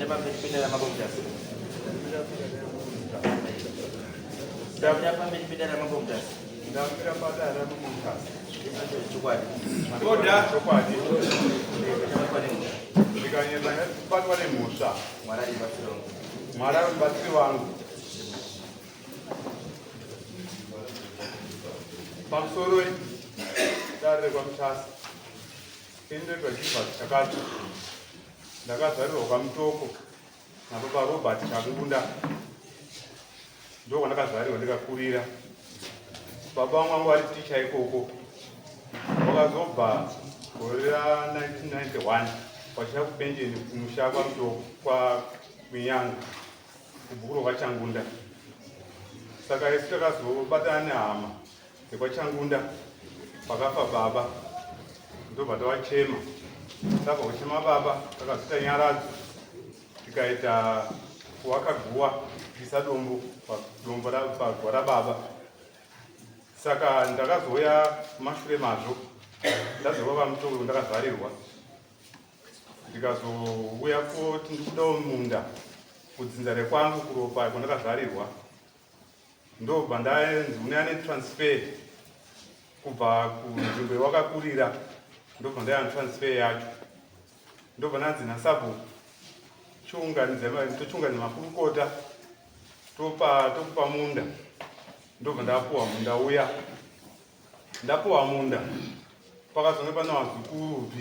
Ndamira pamberi pedare ramambo Mutasa. Ndamira pamberi pedare ramambo Mutasa. Ndamira padare ramambo Mutasa. Chokwadi. Oda. Chokwadi. Ndikanyeba batwa nemhosva. Mwari ari mubatsiri wangu. Mwari ari mubatsiri wangu. Pamusoro dare rekwaMutasa. Ini ndoitwa Jivhasi Chakati. Ndakazvarirwa kwaMutoko nababa Robert Changunda. Ndokwandakazvarirwa ndikakurira. Baba vangu vanga vari ticha ikoko. Vakazobva gore ra 1991 vachiya kupenjeni kumusha kwaMutoko kwaMinyanga kubhuku rokwaChangunda. Saka isu takazobatana nehama dzekwaChangunda pakafa baba ndobva tavachema tabva kuchema baba takazoita nyaradzo tikaita kuwaka guwa kuisa dombo padombo pagwa rababa saka ndakazouya mashure mazvo ndazova vamutoko ndakazvarirwa ndikazouya koti ndikudawo munda kudzinza rekwangu kuropa kwandakazvarirwa ndobva ndanzi une ane transfer kubva kunzvimbo yawakakurira ndobva ndaya transfer yacho ndobva ndanzi nasabhuku chiunganidza tochiunganidza makurukota topa tokupa munda ndobva ndapuwa munda uya ndapuwa munda pakazonge pane vazukuru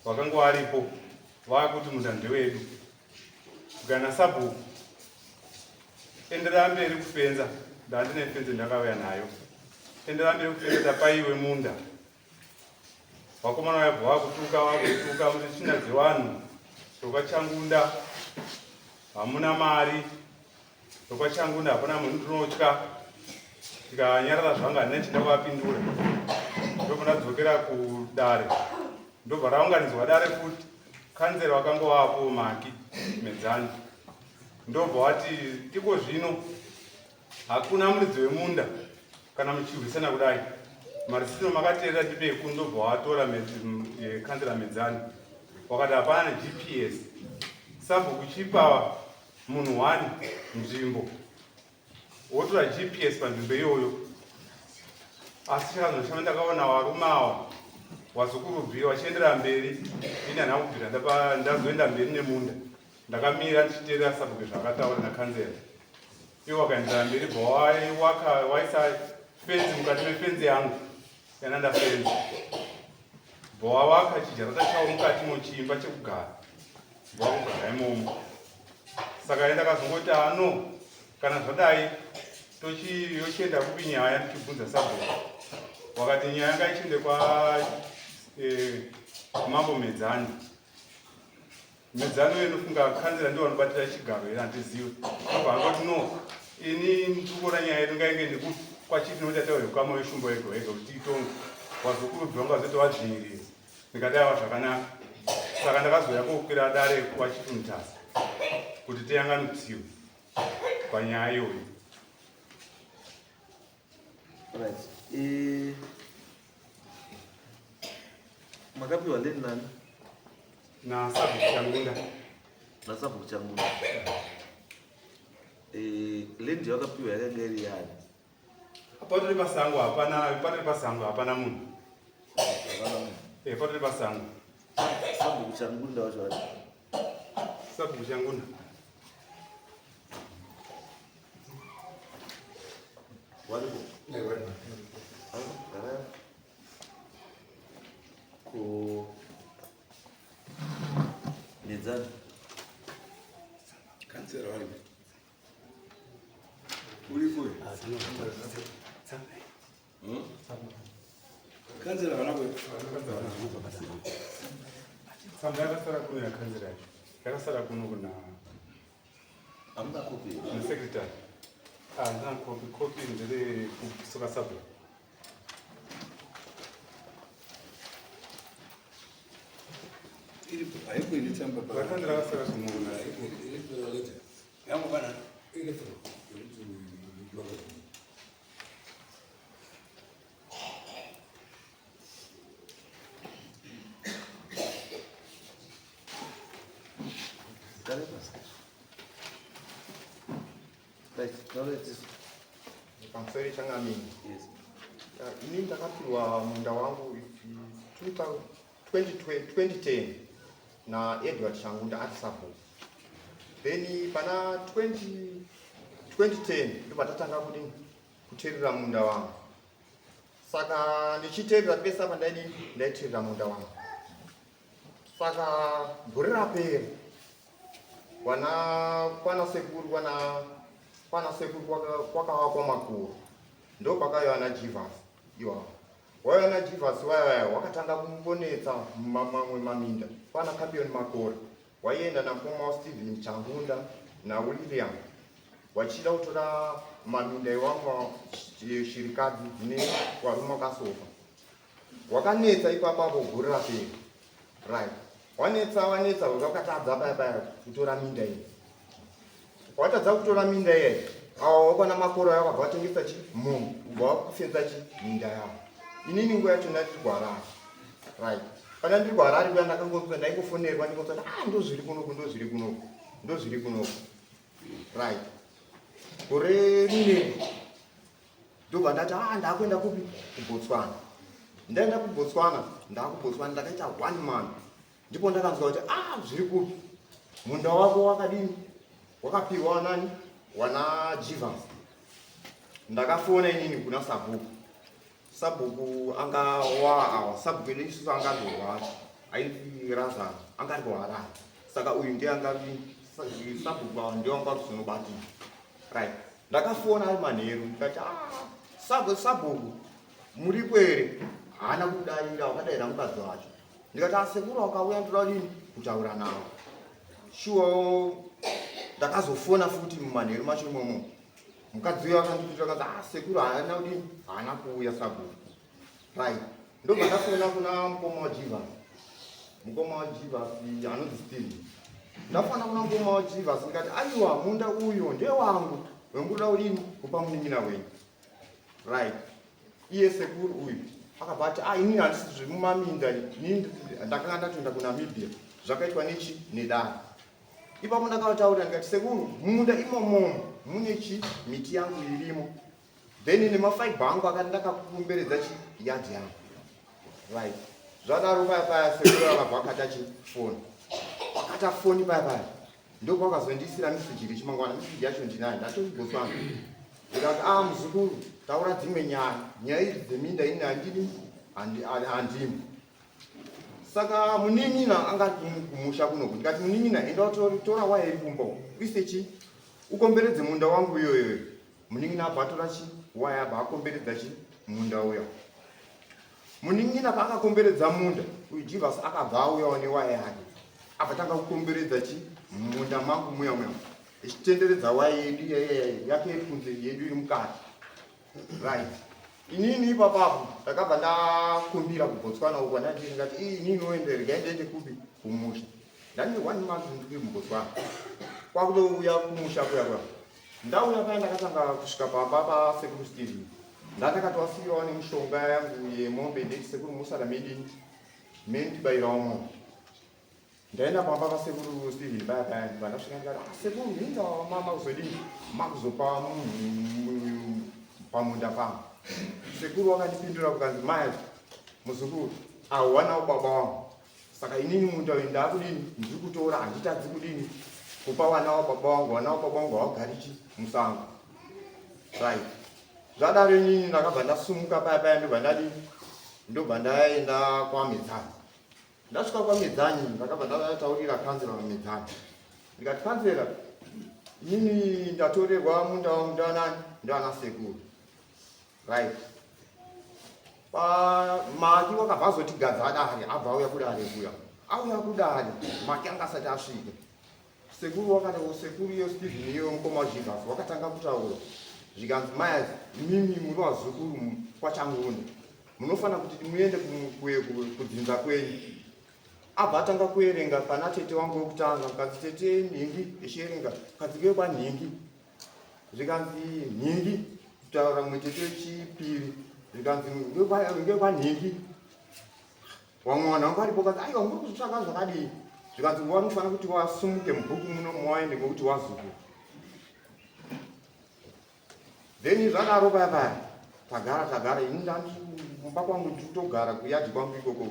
vakanga varipo vakuti munda ndewedu Gana sabhuku enderera mberi kufenza ndandine fenzi ndakauya nayo enderera mberi kufenza tapaiwe munda vakomana vayabva vakutuka vakutuka muri tsvina dzevanhu tokwachangunda hamuna mari tokwachangunda hapana munhu ndinotya tikanyarara zvanga handina chinda kuvapindura ndobva ndadzokera kudare ndobva raunganidzwa dare futi kanzera wakanga wapo maki medzani ndobva wati iko zvino hakuna muridzi wemunda kana muchirwisana kudai marisino makateerera tipeku ndobva watora kanzera medzani wakati hapana negps sabhuku chipa munhu one nzvimbo wotora GPS panzvimbo iyoyo asi chakazoshama ndakaona varume awa wazokurubvira vachiendera mberi ini handina kubvira ndazoenda mberi nemunda ndakamira ndichiteerera sabhuku zvaakataura nakanzera iwo wakaendera mberi bva waisa fenzi mukati mefenzi yangu yana ndafenzi bva wawaka chijarata chawo mukati mochiimba chekugara bva wakugara imomo saka ye ndakazongoti ano ah, kana zvadai tochiyochienda kupi nyaya ndichibvunza sabhuku wakati nyaya ngaichiende kwa eh, mambo medzani medzani uye nofunga kanzira ndiwo vanobatira chigaro here handiziwe obva angoti no ini ndikuona nyaya yedu ngainge ndikukwachiti nokuti ataure ukama weshumba wega wega kuti tiitonge wazokurudzwa ngazoti wadzvinyirira ndikati aiwa zvakanaka saka ndakazouya kokwira dare kwachitumutasa kuti tiyanganutsiwe panyaya iyoyo Right. Eh, makapiwa leni nani? Nasabhuku Changunda. Nasabhuku Changunda. Eh, land yakapiwa yakanga iri yani? Patori pasango hapana, patori pasango hapana munhu. Hapana munhu. Eh, patori pasango. Sabhuku Changunda wacho wacho. Sabhuku Changunda. Waripo. Ko Nedzani. Kansera waripo. Uripo. Kanzera vana kwe. Tsamba yakasara kuno yakanzera yacho. Yakasara kuno kuna Hamuna kopi. Na secretary. Ah, ndina kopi. Kopi ndere kusuka sabhuku. Iripo, haiko ine tsamba pa. Vakanzera vakasara kuno kuna. Iripo leta. Yangu bana. Iripo. Gare pasi. Right, taura tisu. Pamusoro changamini. Yes. Ini ndakapiwa munda wangu 2010 naEdward Changunda ari sabhuku. Then pana 2010 ndobva tatanga kudini kuteerera munda wangu. Saka ndichiteerera pese apa ndaidini ndaiteerera munda wangu. Saka gore rapera kwana kwana sekuru kwana kwana sekuru kwakavakwa makuru ndokwakaiva naJivas iwawo waiva naJivas waya wakatanga kumbonetsa mamwe maminda kwana Campion Makore waienda namukoma waStephen Changunda naWilliam wachida kutora maminda iwamwe shirikadzi dzine varume wakasofa wakanetsa ipapapo gore rapera right wanetsa wanetsa wakatadza paya paya kutora minda iyi watadza kutora minda iyayi awa wakwana makoro ayo wakabva watengesa chi munhu ubva wakufenza chi minda yavo inini nguva yacho ndandiri kuHarare right pana ndiri kuHarare kuya ndakangonzwa ndaingofonerwa ndingonzwa kuti ah ndozviri kunoku ndozviri kunoku ndozviri kunoku right gore rine ndobva ndati ah ndakuenda kupi kuBotswana ndaenda kuBotswana ndakuBotswana ndakaita one month ndipo ndakanzwa kuti ah zviri kupi munda wako wakadini wakapiwa nani wana Jivas ndakafona inini kuna sabhuku sabhuku anga wa awa sabhuku edu isusu angandorwara ainzi Razaro anga ari kuHarare saka uyu ndiye anga sabhuku awa ndiye wanga kuzonobatira right ndakafona ari manheru ndikati ah sabhuku muripo here haana kudaira wakadaira mukadzi wacho ndikati asekuru wakauya ndoda dini kutaura nawo shuwa ndakazofona futi mumanheru macho imomo mukadzi uyo akandipindura akati ah sekuru haana kudini haana kuuya sabhuku right ndobva ndafona kuna mukoma waJivas mukoma waJivas anonzi Steven ndafona kuna mukoma waJivas ndikati aiwa munda uyo ndewangu wembuda udini kupa munin'ina wenyu right iye sekuru uyu akabva ati ah inini handisi zvemumaminda inini ndakanga ndatoenda kuNamibia zvakaitwa nechi nedare ipapo ndakataura ndikati sekuru munda imomomo mune chi miti yangu irimo then nemafaibha angu akati ndakakumberedza chi yadhi yangu right zvadaro paya paya sekuru akabva akata chi foni akata foni paya paya ndokwakazondisira meseji rechimangwana meseji yacho ndinayo ndatokuBotswana ndikati a muzukuru taura dzimwe nyaya nyaya idzi dzeminda ini handini handimo saka munin'ina anga kumusha kunoku ndikati munin'ina enda tora waya iri kumba uise chi ukomberedze munda wangu iyoyoyo munin'ina abva atora chi waya abva akomberedza chi munda uya munin'ina paakakomberedza munda uyu Jivas akabva auyawo newaya yake abva tanga kukomberedza chi munda mangu muya muya ichitenderedza waya yedu yake iri kunze yedu iri mukati right inini ipapapo ndakabva ndakumbira kuBotswana uko ndandiri ndikati ii inini oende regai ndiende kupi kumusha ndani one month ndiri muBotswana kwakutouya kumusha kuya kuya ndauya paya ndakatanga kusvika pamba pasekuru Steven ndandakatowasiirawo nemishonga yangu yemombe ndeti sekuru musara medini mendibayirawo mombe ndaenda pamba pasekuru Steven paya paya vandasvika ndikati ah sekuru hinda mama kuzodini makuzopa munhu pamunda pangu sekuru wakandipindura kukanzi maya muzukuru auwanawo baba wangu saka inini munda uyu ndaakudini ndiri kutora handitadzi kudini kupa vana wababa wangu vana wababa wangu havagarichi musango right zvadaro inini ndakabva ndasumuka paya paya ndobva ndadini ndobva ndaenda kwamedzani ndasvika kwamedzani ndakabva ndataurira kanzera wamedzani ndikati kanzera inini ndatorerwa munda wangu ndanani ndana sekuru right Maki wakabva azotigadza dare abva auya kudare kuya auya kudare Maki anga asati asvika sekuru wakati sekuru iyo Stephen iyo mukoma waJesus wakatanga kutaura zvikanzi mayas imimi muri vazukuru kwaChangunda munofanira kuti muende kudzinza kwenyu abva atanga kuerenga pana tete wangu wekutanga kanzi tete nhingi ichierenga kanzi ngekwanhingi zvikanzi nhingi kutaura mumwe tete wechipiri zvikanzi ngekwanhingi vamwe vanhu vanga varipo kanzi aiwa muri kuzvitsvaka zvakadii Zvikanzi wanofanira kuti wasumuke mubhuku muno muwaende ngokuti wazukuru. Then zvadaro paya paya tagara tagara ini ndamumba kwangu nditogara kuyadhi kwangu ikoko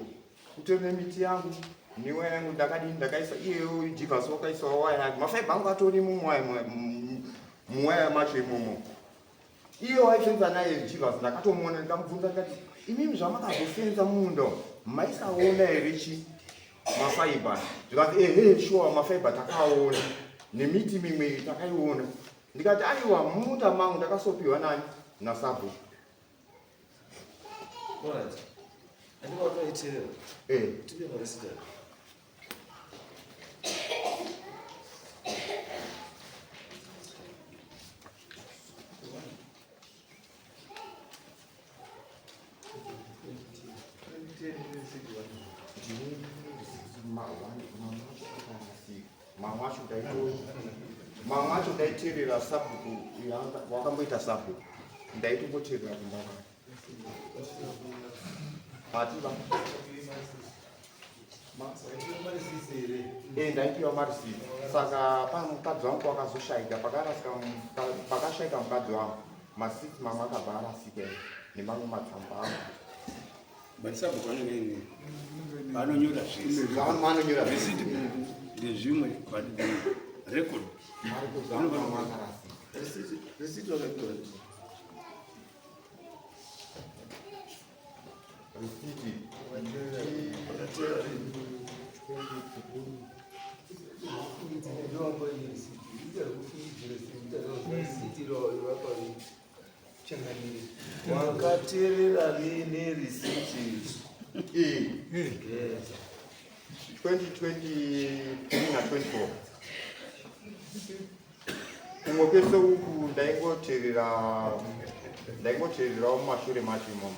kutori nemiti yangu newaya yangu ndakadini ndakaisa iyeyo jivhasi wakaisa waya yake mafaibha angu atori muwaya macho imomo. Iye waifenza naye jivhasi ndakatomuona ndikamubvunza ndikati imimi zvamakazofenza munda maisaona here chi mafaibha zvikanzi ehe shuwa mafaibha takaona nemiti mimwe takaiona. Ndikati aiwa mumunda mangu ndakasopiwa nani nasabhuku. Alright. Andika watoiterera. Eh. Tipe marisita. Mamwe acho ndaiteerera sabhuku wakamboita sabhuku ndaitomboteerera kumba kwake ati va ndaipiwa marisiti saka pane mukadzi wangu wakazoshaika pakarasika pakashaika mukadzi wangu marisiti mamwe akabva arasika nemamwe matsamba angu. But sabhuku vanenge ine vanonyora zvese. Vanonyora zvese. Receipt ndezvimwe but the record Marecords angu mamwe akarasika. Receipt wakapiwa. Receipt. Wakatera rini? Wakateerera rini risiti? Eh. Yes. 2023 na 24. Kumwe kwese uku ndaingoteererawo mumashure macho imomo.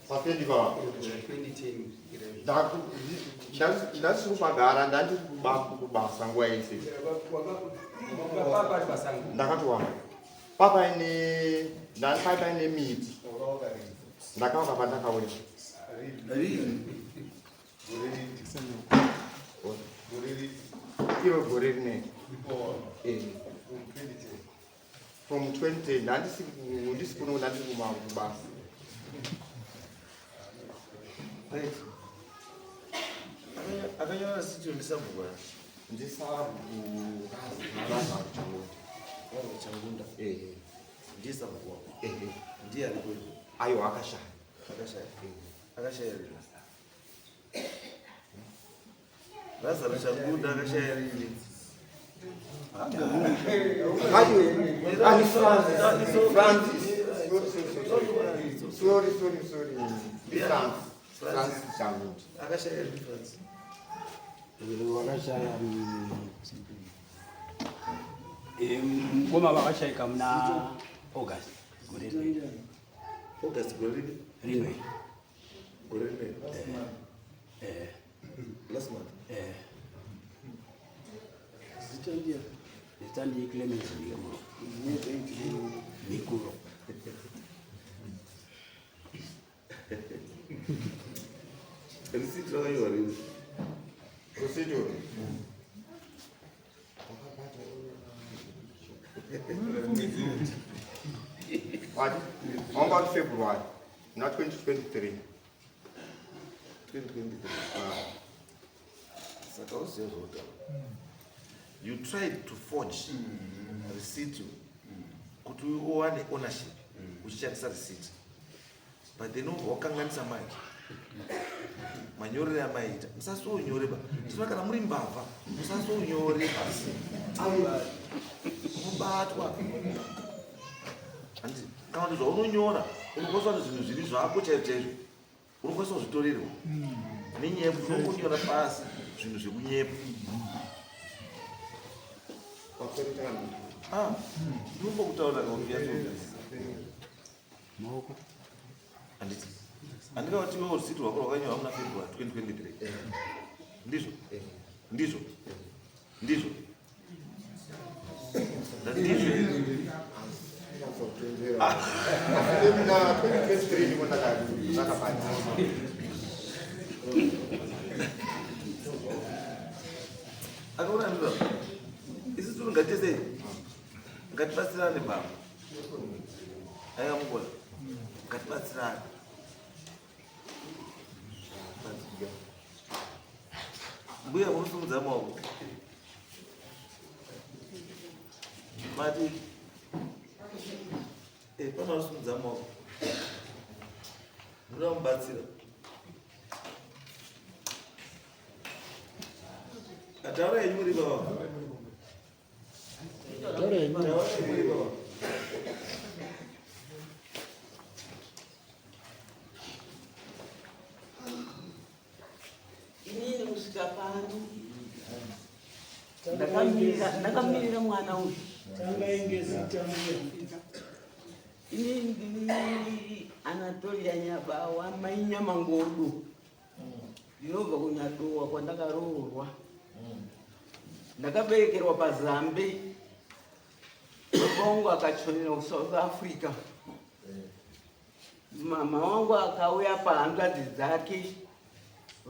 Papendi pa ndasiri kupagara ndandiri kubasa nguva yese. Ndakatowana papaine papaine miti ndakavaka pandakauya. Iro gore rineri. From 2010 ndandisi kuno ndandiri kubasa. Right. Akanyora risiti ndisabhuku ya? Ndisabhuku Lazaro Changunda. Lazaro Changunda. Eh. Ndiye sabhuku wako. Eh. Ndiye ariko izvo. Aiwa akashaya. Akashaya. Akashaya rini? Lazaro Changunda akashaya rini? Ayo, ani Francis. Francis. Sorry, sorry, sorry. Ndi Francis. Francis Changunda. Akashaya rini Francis? Wakashaya mukoma vakashaika muna August gore rino. August gore rini? Rino. Gore rino. Eh. Last month. Eh. Zita ndiye Zita ndi Clemens Mikuro. Mikuro. Receipt rakanyorwa rini? Receipt. Wati? Wanga uri February na 2023. 2023. Saka uzive zvautaura. You tried to forge receipt kuti uwane ownership uchishandisa receipt. But then ubva wakanganisa manje. Manyorero amaiita musasonyore ba. Tinoona kana muri mbavha musasonyore pasi. Mubatwa. Handiti kana kuti zvaunonyora unokwanisa kuti zvinhu zviri zvako chaizvo chaizvo unokwanisa kuzvitorerwa nenyaya yekuti unongonyora pasi zvinhu zvekunyepa. Ndinombokutaurira kaunyatsonzwisisa. Maoko. Handiti handingavati iwewo risiti rwako rwakanyorwa muna February 2023. Ndizvo? Ndizvo? Ndizvo? Ndizvo? Muna 2023 ndipo ndakabata. Akaona ndizvo. Isusu ngatise ngatibatsirane baba. Aiwa mukona. Ngatibatsirane. Mbuya munosimudza maoko. Mati eh pana unosimudza maoko. Munoda mubatsira. Taura henyu muri baba. Taura henyu muri baba. Inini kusvika pano ndakamirira mwana uyu. Inini ndini Anatolia Nyabawa mai Nyamangodo. Ndinobva kunyadowa kwandakaroorwa. Ndakaberekerwa pazambe. Baba wangu akachonera kuSouth Africa. Mama wangu akauya pahanzvadzi dzake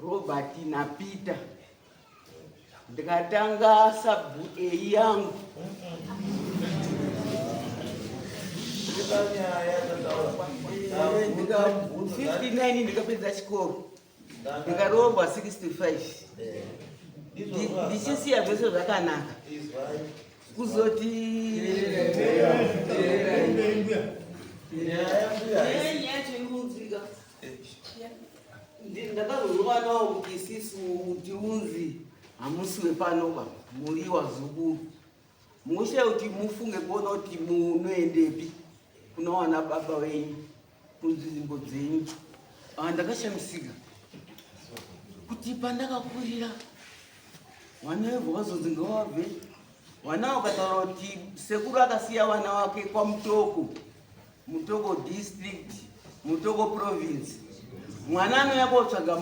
Robert naPeter. Ndikatanga sabhu A yangu. Ndika 59 ndikapedza chikoro. Ndikaroorwa 65. Ndichisiya zvese zvakanaka. Kuzoti nyaya yacho iri kunzwika. Ndakazozowanawo kuti isisu tiunzi hamusi wepanoba muri wazukuru. Mushe kuti mufunge kuona kuti munoendepi kunowana baba wenyu kunzvimbo dzenyu. Ndakashamisika kuti pandakakurira vana vevhu vazonzi ngavabve. Vana vakataura kuti sekuru akasiya vana vake kwaMutoko, Mutoko district, Mutoko province. Mwana anouya kotsvaga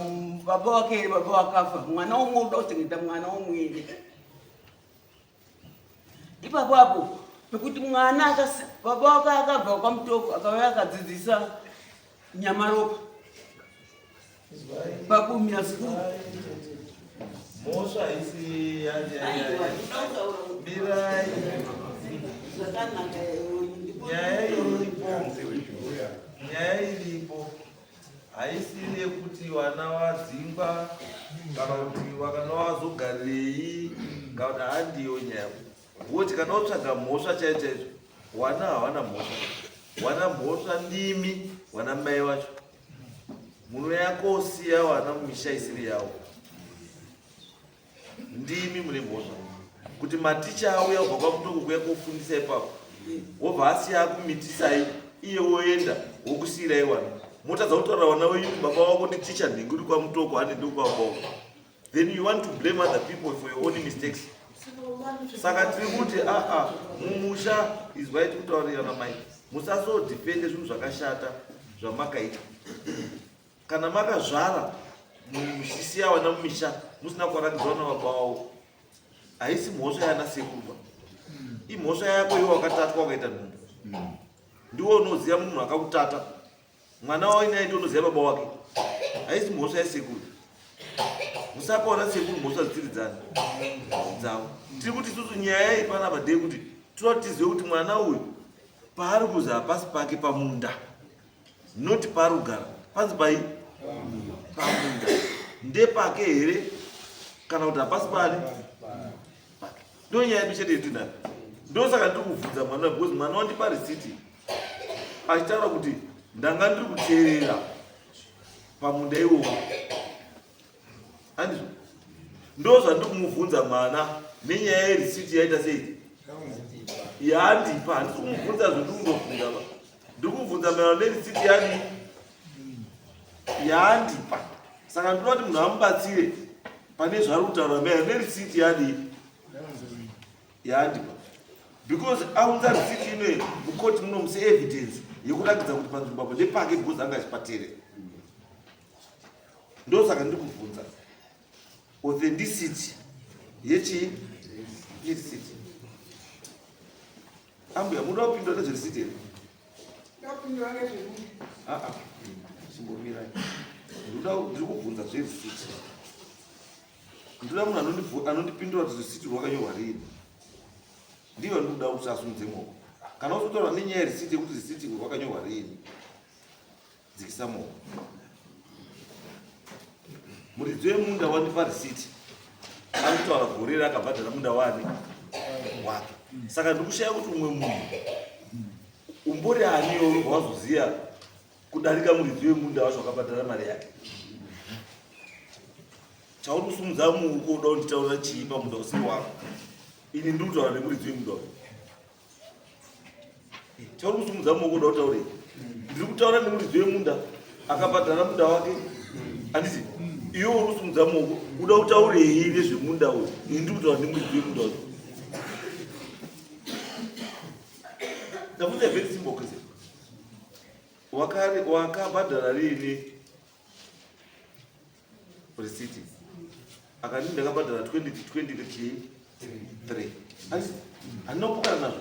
baba wake here, baba wakafa. Mwana umwe unoda kuchengeta mwana umwe. Ipapo apo pekuti mwana baba wake akabva kwaMutoko akauya akadzidzisa Nyamaropa pakumira sikuru. Mhosva isi mirai. Zvakanaka. Nyaya iripo, nyaya iripo haisiri yekuti vana vadzingwa kana kuti vakana vazogarirei kana kuti handiyo nyaya. Woti kana wotsvaga mhosva chaicho chaicho, wana hawana mhosva, wana mhosva ndimi wana mai wacho munouya kosiya wana mumisha isiri yavo. Ndimi mune mhosva kuti maticha auya kubva kwaMutoko kuya kofundisa ipapo, wobva asiya akumitisai, iye woenda wokusiyirai wana, motadza kutaura wana wenyu kuti baba wako nditicha nhingi uri kwaMutoko hanindi kwababa. Then you want to blame other people for your own mistakes. Saka tiri kuti aa mumusha izwai tiri kutaurira namai, musasodefende zvinhu zvakashata zvamakaita. Kana makazvara muchisiya vana mumisha musina kuvarakidza vana baba wavo, haisi mhosva yana sekuru, imhosva yako iwe wakatatwa wakaita nhumbu. Ndiwe unoziva munhu akakutata. Mwana wainaye ndiye unoziva baba wake. Haisi mhosva yasekuru. Musapa vana sekuru mhosva dzisiri dzani dzavo. Tiri kuti isusu nyaya iyi panapa ndeyekuti toda tizive kuti mwana uyu paari kuzi hapasi pake pamunda, not paari kugara, panzi pai pamunda ndepake here kana kuti hapasi pari pake. Ndo nyaya yedu chete yetinayo. Ndosaka ndiri kubvunza mwana because mwana wandipa risiti achitaura kuti ndanga ndiri kuteerera pamunda iwowo. Handizvo? Ndo zvandiri kumubvunza mwana nenyaya yerisiti yaita sei yaandipa. Handisi kumubvunza zvandiri kundobvunza ba, ndiri kumubvunza maererano nerisiti yani yaandipa. Saka ndinoda kuti munhu amubatsire pane zvaari kutaura maererano nerisiti yadii yaandipa, because aunza risiti inoyi mukoti muno muse evidence yekuratidza kuti panzvimbo apo ndepake because anga achipatere. Ndosaka ndiri kubvunza authenticity yechi yerisiti. Ambuya, munoda kupindura nezverisiti here? Ndopindura nezvemunhu. Ah, ah. Chimbomirai. Ndinoda ndiri kubvunza zverisiti. Ndinoda munhu anondipindura kuti risiti rwakanyorwa riini. Ndiyo ndinoda kuti asumudze maoko. Kana uzotaura nenyaya yerisiti yekuti risiti rwakanyorwa riini. Dzikisa maoko. Muridzi wemunda wandipa risiti. Ari kutaura gore raakabhadhara munda wani wake. Saka ndikushaya kuti umwe munhu umbori ani iwe wazoziya kudarika muridzi wemunda wacho wakabhadhara mari yake. Chauri kusumudza muoko uda kunditaurira chii pamunda usiri wako? Ini ndiri kutaura nemuridzi wemunda uyu. Chauri kusumudza muoko uda kutaurei? Ndiri kutaura nemuridzi wemunda akabhadhara munda wake. Handiti? Iwe uri kusumudza muoko uda kutaurei nezvemunda uyu? Ini ndiri kutaura nemuridzi wemunda uyu. Ndabvunza very simple question. Wakabhadhara riini risiti? Akati ndakabhadhara 2023. Handina kupokana nazvo.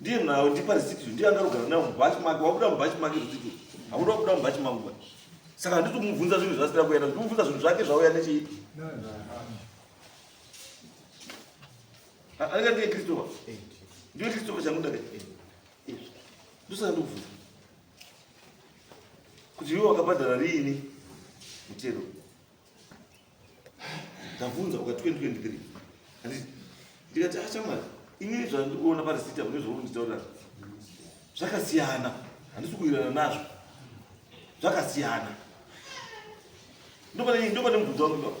Ndiye nawo ndipa risiti, ndiye angarogara nayo mubhachi make, wabuda mubhachi make risiti. Hauna kubuda mubhachi mangu ba. Saka handiti kumubvunza zvinhu zvasina kuenda, ndikumubvunza zvinhu zvake zvauya nechii? Anenge ndiye Christopher. Ndiye Christopher Changunda ke. Ndosaka ndikubvunza. Kuti iwe wakabhadhara riini mutero? Ndabvunza uka 2023. Handiti ndikati achamwari inini zvandiri kuona parisiti apo nezvauri kunditaurira zvakasiyana, handisi kuwirirana nazvo, zvakasiyana. Ndopane mubvunzo wangu ipapo.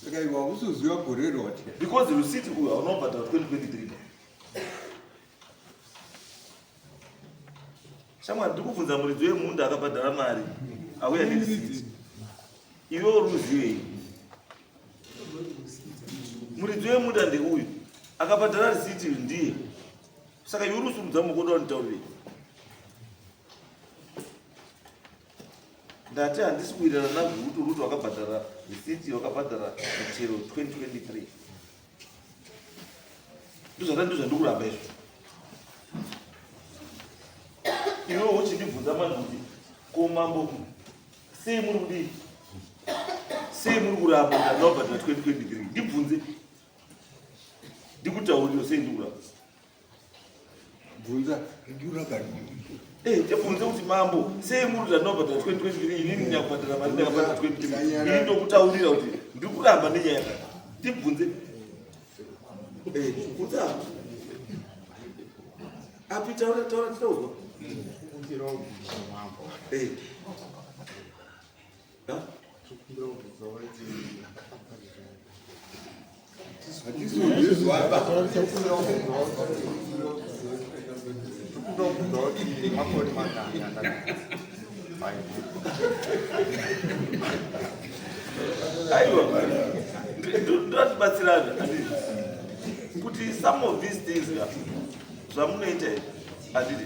Saka iwe hauzoziva gore roti. Because receipt uyu hauna kubhadhara 2023. Shamwari, ndiri kubvunza muridzi wemunda akabhadhara mari auya nerisiti. Iwe uri kuzivei? Muridzi wemunda ndeuyu akabhadhara risiti ndiye. Saka iwe uri kusumudza mukodo wanditaurirei? Ndati handisi kuwirirana nazvo kuti uri kuti wakabhadhara risiti, wakabhadhara mutero 2023. Ndozvandiri kuramba izvo. Iwe uchindibvunza manje kuti ko mambo sei muri kudii? Sei muri kuramba kuti handina kubhadhara 2023? Ndibvunze. Ndikutaurire sei ndiri kuramba. Bvunza. Ndibvunze kuti mambo sei muri kuti handina kubhadhara 2023 inini ndakubhadhara mari ndakabhadhara 2023. Ini ndokutaurira kuti ndiri kuramba nenyaya yakati. Ndibvunze. Bvunza. Api taura taura tinouzwa. Kukumbira kubvunza mambo. Ha? Kukumbira kubvunza kuti Hatizozvizwa. Kukumbira kubvunza kuti makore mangani andakagara. Aiwa, ndatibatsirana handiti kuti some of these things ka zvamunoita izvi handiti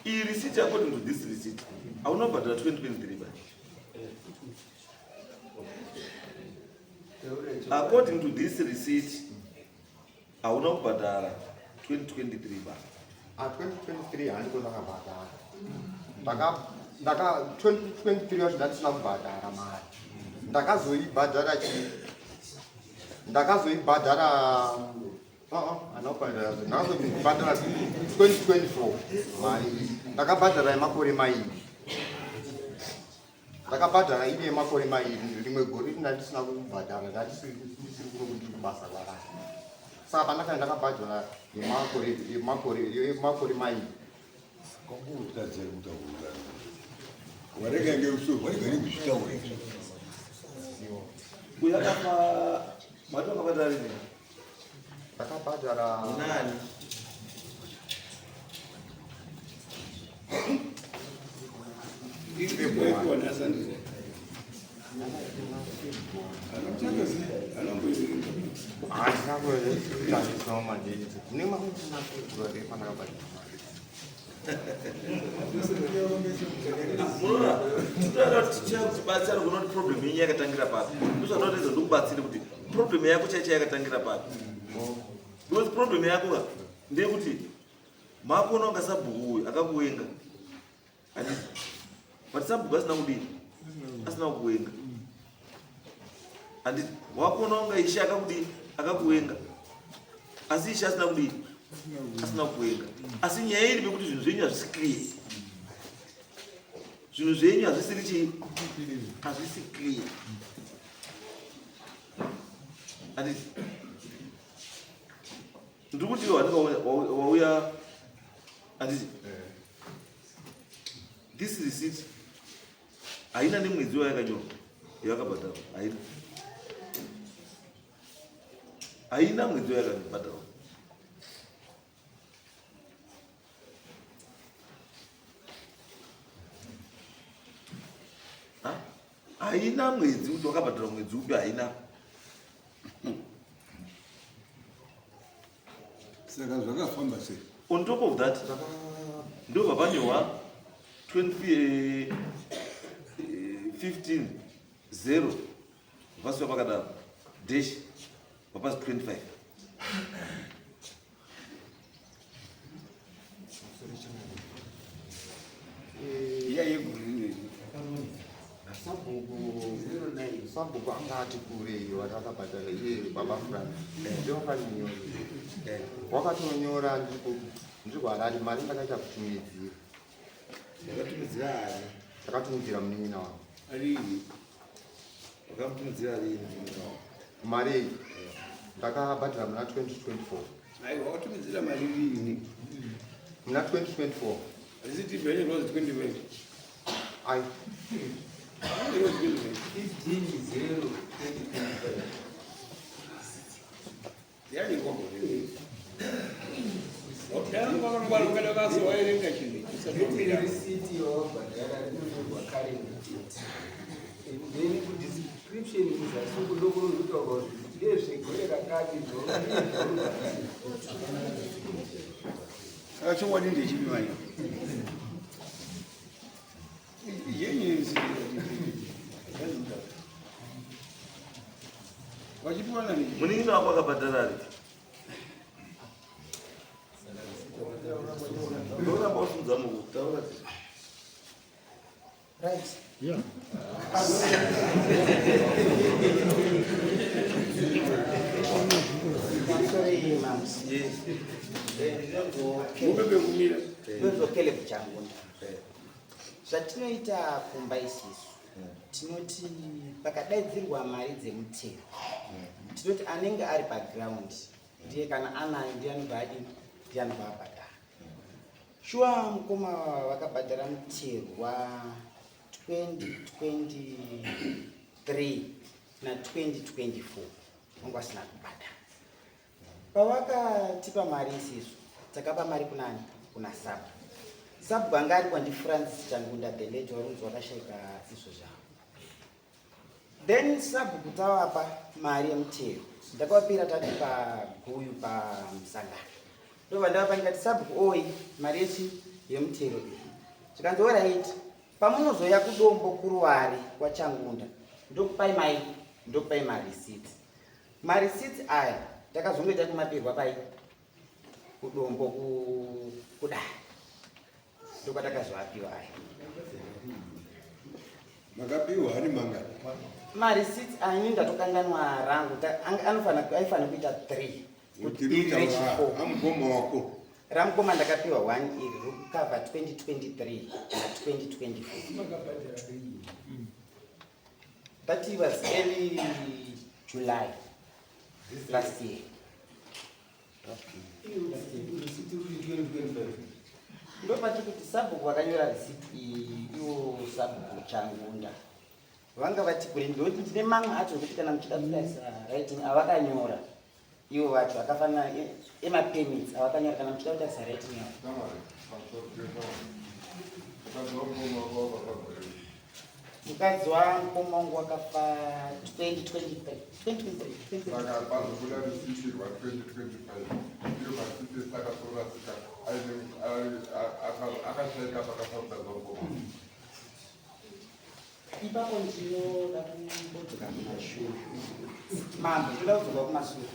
iyi receipt, according to this receipt hauna kubhadhara 2023 ba. According to this receipt hauna kubhadhara 2023 ba. Ah, 2023 handiko ndakabhadhara. Ndaka 2023 yacho ndandisina kubhadhara mari. Ndakazoibhadhara chi? Ndakazoibhadhara handina kubhadhara. Ndakazoibhadhara 2024 mari. Ndakabhadhara yemakore mairi. Ndakabhadhara ine yemakore mairi. Rimwe gore ndandisina kubhadhara, ndandisiri kuno ndiri kubasa kwarasi. Saka pandakanga ndakabhadhara yemakore mairi. Kwangutadzira kutaura. Warega ngeuso, warega nekuzvitaura izvi. Uyu akafa mati wakabhadhara rini? Ndakabhadhara Nani? February. Handina kutarisawo madates. Mune mamwe muna February pandakabhadhara mari. Munoona, tinoda kuti tichakubatsira kuona kuti problem yenyu yakatangira papi. Ndozvandinotoedza ndikubatsire kuti Problem yako chaicha yakatangira papi? Because problem yako ka ndeyekuti makuona kunga sabhuku uyu akakuwenga. Handiti? But sabhuku asina kudini? Asina kukuwenga. Handiti? Wakuona kunga ishe akakudini? Akakuwenga. Asi ishe asina kudini? Asina kukuwenga. Asi nyaya iri pekuti zvinhu zvenyu hazvisi clear. Zvinhu zvenyu hazvisiri chii? Hazvisi clear. Handiti? Ndiri kuti iwe handika wauya handiti? This receipt haina nemwedzi wayakanyorwa yakabhadharwa haina. Haina mwedzi wayakabhadharwa. Haina mwedzi kuti wakabhadharwa mwedzi upi haina. Saka zvakafamba sei? On top of that, ndobva panyorwa 20, 15 0 vasiwa pakadaro dash vapasi 25. Iya yegore rineri. Sabhuku anga ati kurei watakabhadhara iye baba Frank ndowakanyora wakatonyora ndiri kuHarare mari ndakaita kutumidzira. Ndakatumidzira ani? Ndakatumidzira munin'ina wangu. Arini? Wakamutumidzira rini munin'ina wako? Mari iyi ndakabhadhara muna 2024. Aiwa, wakatumidzira mari rini? Muna 2024. Risiti benye rose 25. Ai. Rose 25. 15 0 2025. Yani ngombo rini. Wakangwara ukada basa waerenga chinhu. Riti risiti yawabhadhara rinonyorwa current date. Then kudescription kuzasi uku ndokunozotaurwa kuti ndezvegore rakati zvauri. Saka chokwadi ndechipi manje? Yenye risiti. Wachipiwa nani? Munin'ina wako akabhadhara ri? Ndoramba usumudza muku taura. Right. Yeah. Sorry, mams. Yes. Mubebe kumira. Ndinonzwa Caleb Changunda. Zvatinoita kumba isisu tinoti pakadaidzirwa mari dzemutero tinoti anenge ari paground ndiye kana anayo ndiye anobva adini, ndiye anobva abhadhara. Shuwa mukoma vakabhadhara mutero wa 2023 na 2024 vanga vasina kubhadhara. Pavakatipa mari isisu takapa mari kunani? Kuna sabu. Sabu anga ari kwandi Francis Changunda the late warunzi wakashaika izvo zvavo. Then sabu kutavapa mari yemutero ndakavapira tati paguyu pamusangano. Ndobva ndavapa ndikati sabu oi mari yechi yemutero iyi. Zvikanzi alright, pamunozoya kudombo kuruware kwaChangunda ndokupai mai ndokupai marisiti. Marisiti aya takazongoita kumapirwa pai kudombo kudai ndokwatakazoapiwa aya. Makapiwa ari mangani? Marisiti aya ndatokanganwa rangu aifanira kuita 3 kuti iri rechi4. Amukoma wako. Ramukoma ndakapiwa 1 iri rikukavha 2023 na 2024. That was early July last year. Ndopati kuti sabhuku vakanyora risiti iyi iwo sabhuku Changunda vanga vati kure ndoti ndine mamwe acho ekuti kana muchida kutarisa writing avakanyora ivo vacho akafanana emapermits avakanyora kana muchida kutarisa writing yavo. Mukadzi wamukoma wangu wakafa 2023. 2023. Saka pazobuda risiti rwa 2025 iyo masiti sakatorasika akashaika pakafa mukadzi wamukoma. Ipapo ndinoda kumbodzoka kumashure. Mambo, ndinoda kudzoka kumashure.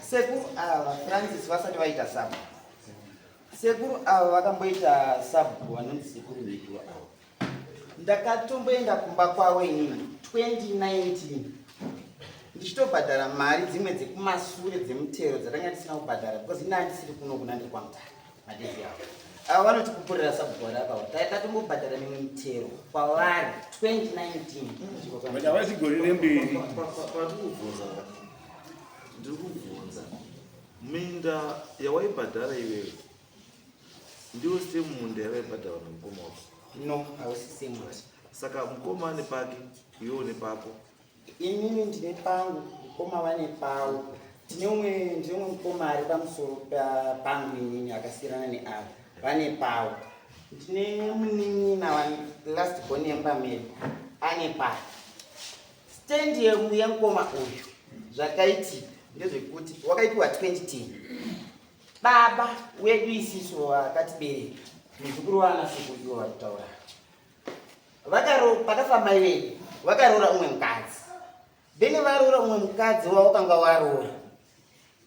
Sekuru ava Francis vasati vaita sabhuku. Sekuru ava vakamboita sabhuku vanonzi sekuru Mhikiwa ava. Ndakatomboenda kumba kwavo inini 2019 ndichitobhadhara mari dzimwe dzekumasure dzemutero dzatanga tisina kubhadhara because ini handisiri kuno kuna ndiri kwaMutare madezi avo. Ava vanoti kupurira sabhuku vari apa tatombobhadhara mimwe mitero kwavari 2019. But havasi gore remberi. Pandikubvunza ndiri kubvunza minda yawaibhadhara iwewe ndiwo same munda yavaibhadhara namukoma wako? No, hausi same. Saka mukoma ane pake, iwe une pako. Inini ndine pangu, mukoma vane pavo. Tine umwe, ndine umwe mukoma ari pamusoro pangu inini akasiyana neavo vane pavo. Ndine munin'ina last born yemba medu ane pake. Stand yemukoma uyu zvakaitika ndezvekuti wakaitwa 2010. Baba wedu isisu vakatibereka, muzukuru waana sekuru ivo vari kutaura, pakafa mai vedu vakaroora umwe mukadzi. Then varoora umwe mukadzi wavakanga varoora,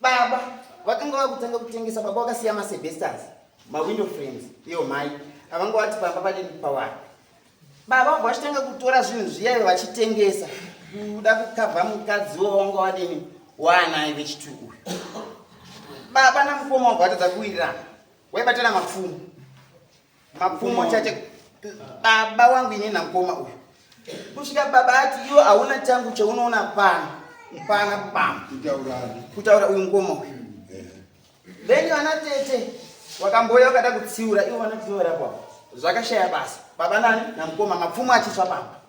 baba vakanga vakutanga kutengesa. Baba vakasiya maasbestos, mawindow frames, iyo mai avanga vati pamba padini pawani. Baba vabva vachitanga kutora zvinhu zviya vachitengesa kuda kukavha mukadzi wavanga vadini waanaye vechitu uyu. Baba namukoma vabva vatadza kuwirirana, waibatana mapfumo mapfumo chache baba wangu inini namukoma uyu, kusvika baba ati iwo hauna changu chaunoona pano pana pano kutaura uyu mukoma uyu. Then vana tete wakamboya vakada kutsiura ivo vana tete varipo zvakashaya basa. Baba nani namukoma mapfumo achitsva pamba,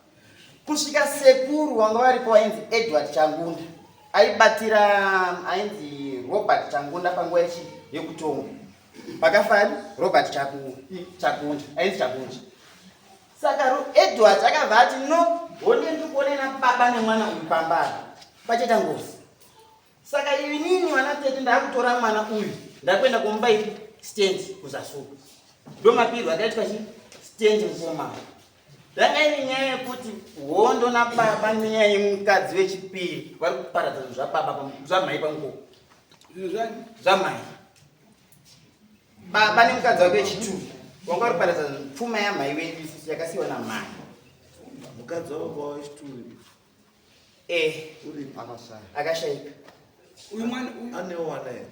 kusvika sekuru wanga varipo ainzi Edward Changunda aibatira ainzi Robert Changunda panguva ichi yekutonga pakafani Robert Chakunda ainzi Chakunda. Saka Edward akabva ati no, honde ndiri kuonena baba nemwana uyu pamba apa pachaita ngozi. Saka inini vana tete ndakutora mwana uyu ndakuenda kumupa ipi stand kuzasuku. Ndo mapirwo akaitwa chi stand mukoma. Yanga iri nyaya yekuti hondo nababa nenyaya yemukadzi wechipiri vari kuparadza zvinhu zvababa zvamai pamukoko zvamai. Baba nemukadzi wake wechitu wanga vari kuparadza pfuma yamai wedu isusu yakasiyiwa namai. Mukadzi wababa wechitu akashaika. Uyu mwana anewo wana here?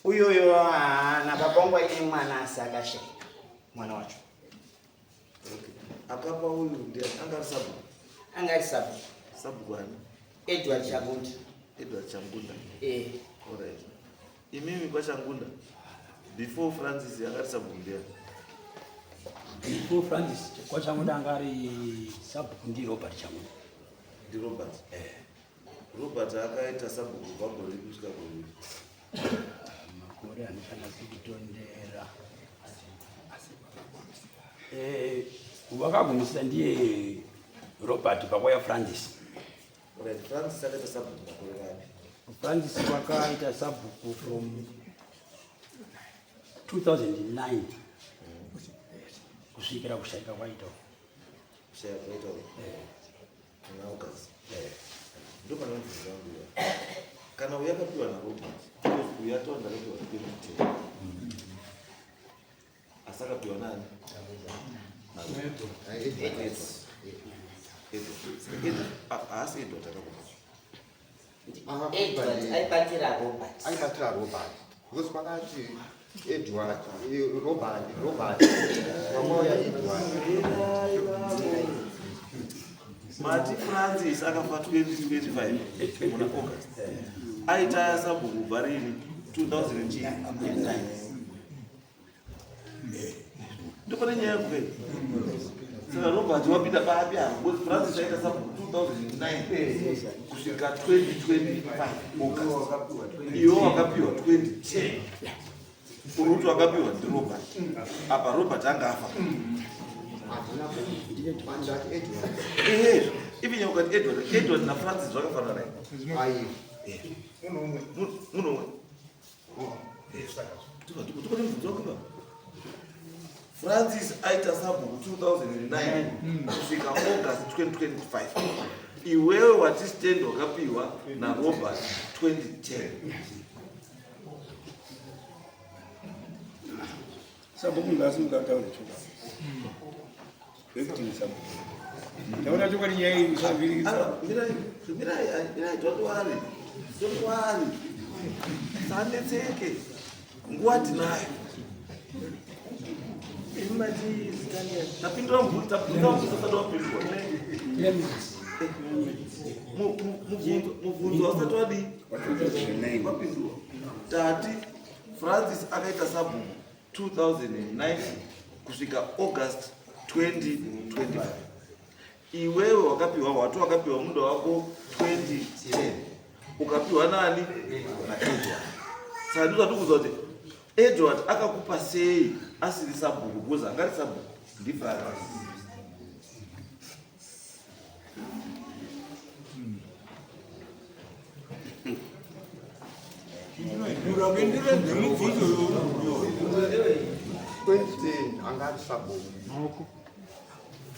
Uyoyo haana, baba wangu aine mwana asi akashaika mwana wacho. Okay. Akapa uyu ndiye anga ari sabhuku? Anga ari sabhuku. Sabhuku ani? Edward Changunda. Edward Changunda. Eh. Alright. Imimi kwaChangunda before Francis anga ari sabhuku ndiani? Before Francis kwaChangunda anga ari sabhuku ndi Robert Changunda. Ndi Robert. Robert akaita sabhuku kubva gore ripi kusvika gore ripi? Makore handichanatsi kutondera. Wakagumisira ndiye Robert pakwaya Francis. Alright, Francis akaita sabhuku makore api? Francis wakaita sabhuku from 2009 kusvikira kushaika kwaita. Kushaika kwaita muna August. Ndo pane mubvunzo wangu uya. Kana uyu akapiwa naRobert, uyu ataura ndakapiwa 2010. Asi akapiwa nani? Edward. Haasi Edward akakupa. Edward aibatira Robert. Aibatira Robert. Because pakati Edward, Robert, Robert. Vamwe Edward. Mati Francis akafa 2025 muna August. Aita sabhuku kubva rini? 2009. Ndopane nyaya yako. Saka Robert wapinda papi apa? Because Francis aita sabhuku 2009 kusvika 2025 August. Iwe wakapiwa 2010. Uri kuti wakapiwa ndiRobert. Apa Robert anga afa. Ehe, even ukati Edward, Edward naFrancis zvakafanana here? Munhu umwe. Tikone mubvunzo wako ipapo. Francis aita sabhuku 2009 kusvika August 2025. Iwewe wati stand wakapiwa naRobert 2010. Sabhuku ngaasimuka ataure chokwadi. Acting sabhuku. Taura chokwadi nyaya iyi usavhiringisa. Mirai, mirai, mirai, don't worry. Don't worry. Sanetseke. Nguva tinayo. Tapindura mubvunzo, tapindura mubvunzo usati wapindura. Mubvunzo usati wadii? Wapindura. Tati Francis akaita sabhuku 2009 kusvika August 2025. Iwewe wakapiwa wati wakapiwa munda wako 2010 ukapiwa nani? NaEdward. Saka ndizvo tikuudza kuti Edward akakupa sei asiri sabhuku because anga ari sabhuku ndiFrancis. Mubvunzo uyu. 2010 anga ari sabhuku.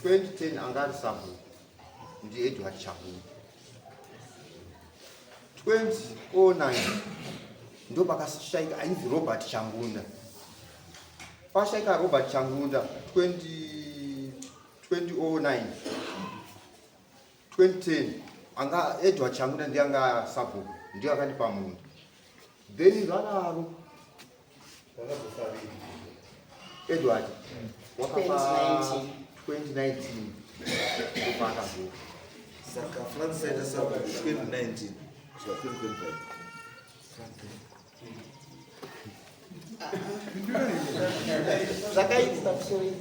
2010 anga ari sabhuku ndiEdward Chagunda. 2009 ndo pakashaika ainzi Robert Changunda. Pashaika Robert Changunda 2009 2010 anga Edward Changunda ndiye anga sabhuku, ndiye akandipa munda. Then zvadaro Edward wakafa 2019 ndopaakazofa. Saka Francis aita sabhuku 2019 kusvika 2025.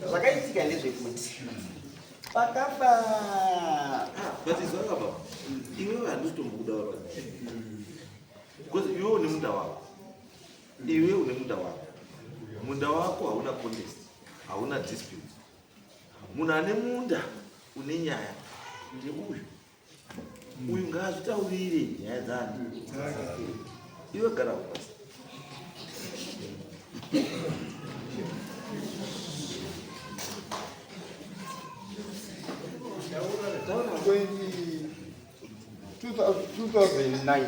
Zvakaitika ndezvekuti pakafa But izwaka baba, iwewe handisi kutombokuda baba. Because iwewe une munda wako. Iwewe une munda wako. Munda wako hauna contest, hauna dispute. Munhu ane munda une nyaya ndeuyu. Uyu ngaazvitaurire nyaya dzani. Iwe gara pasi. 2009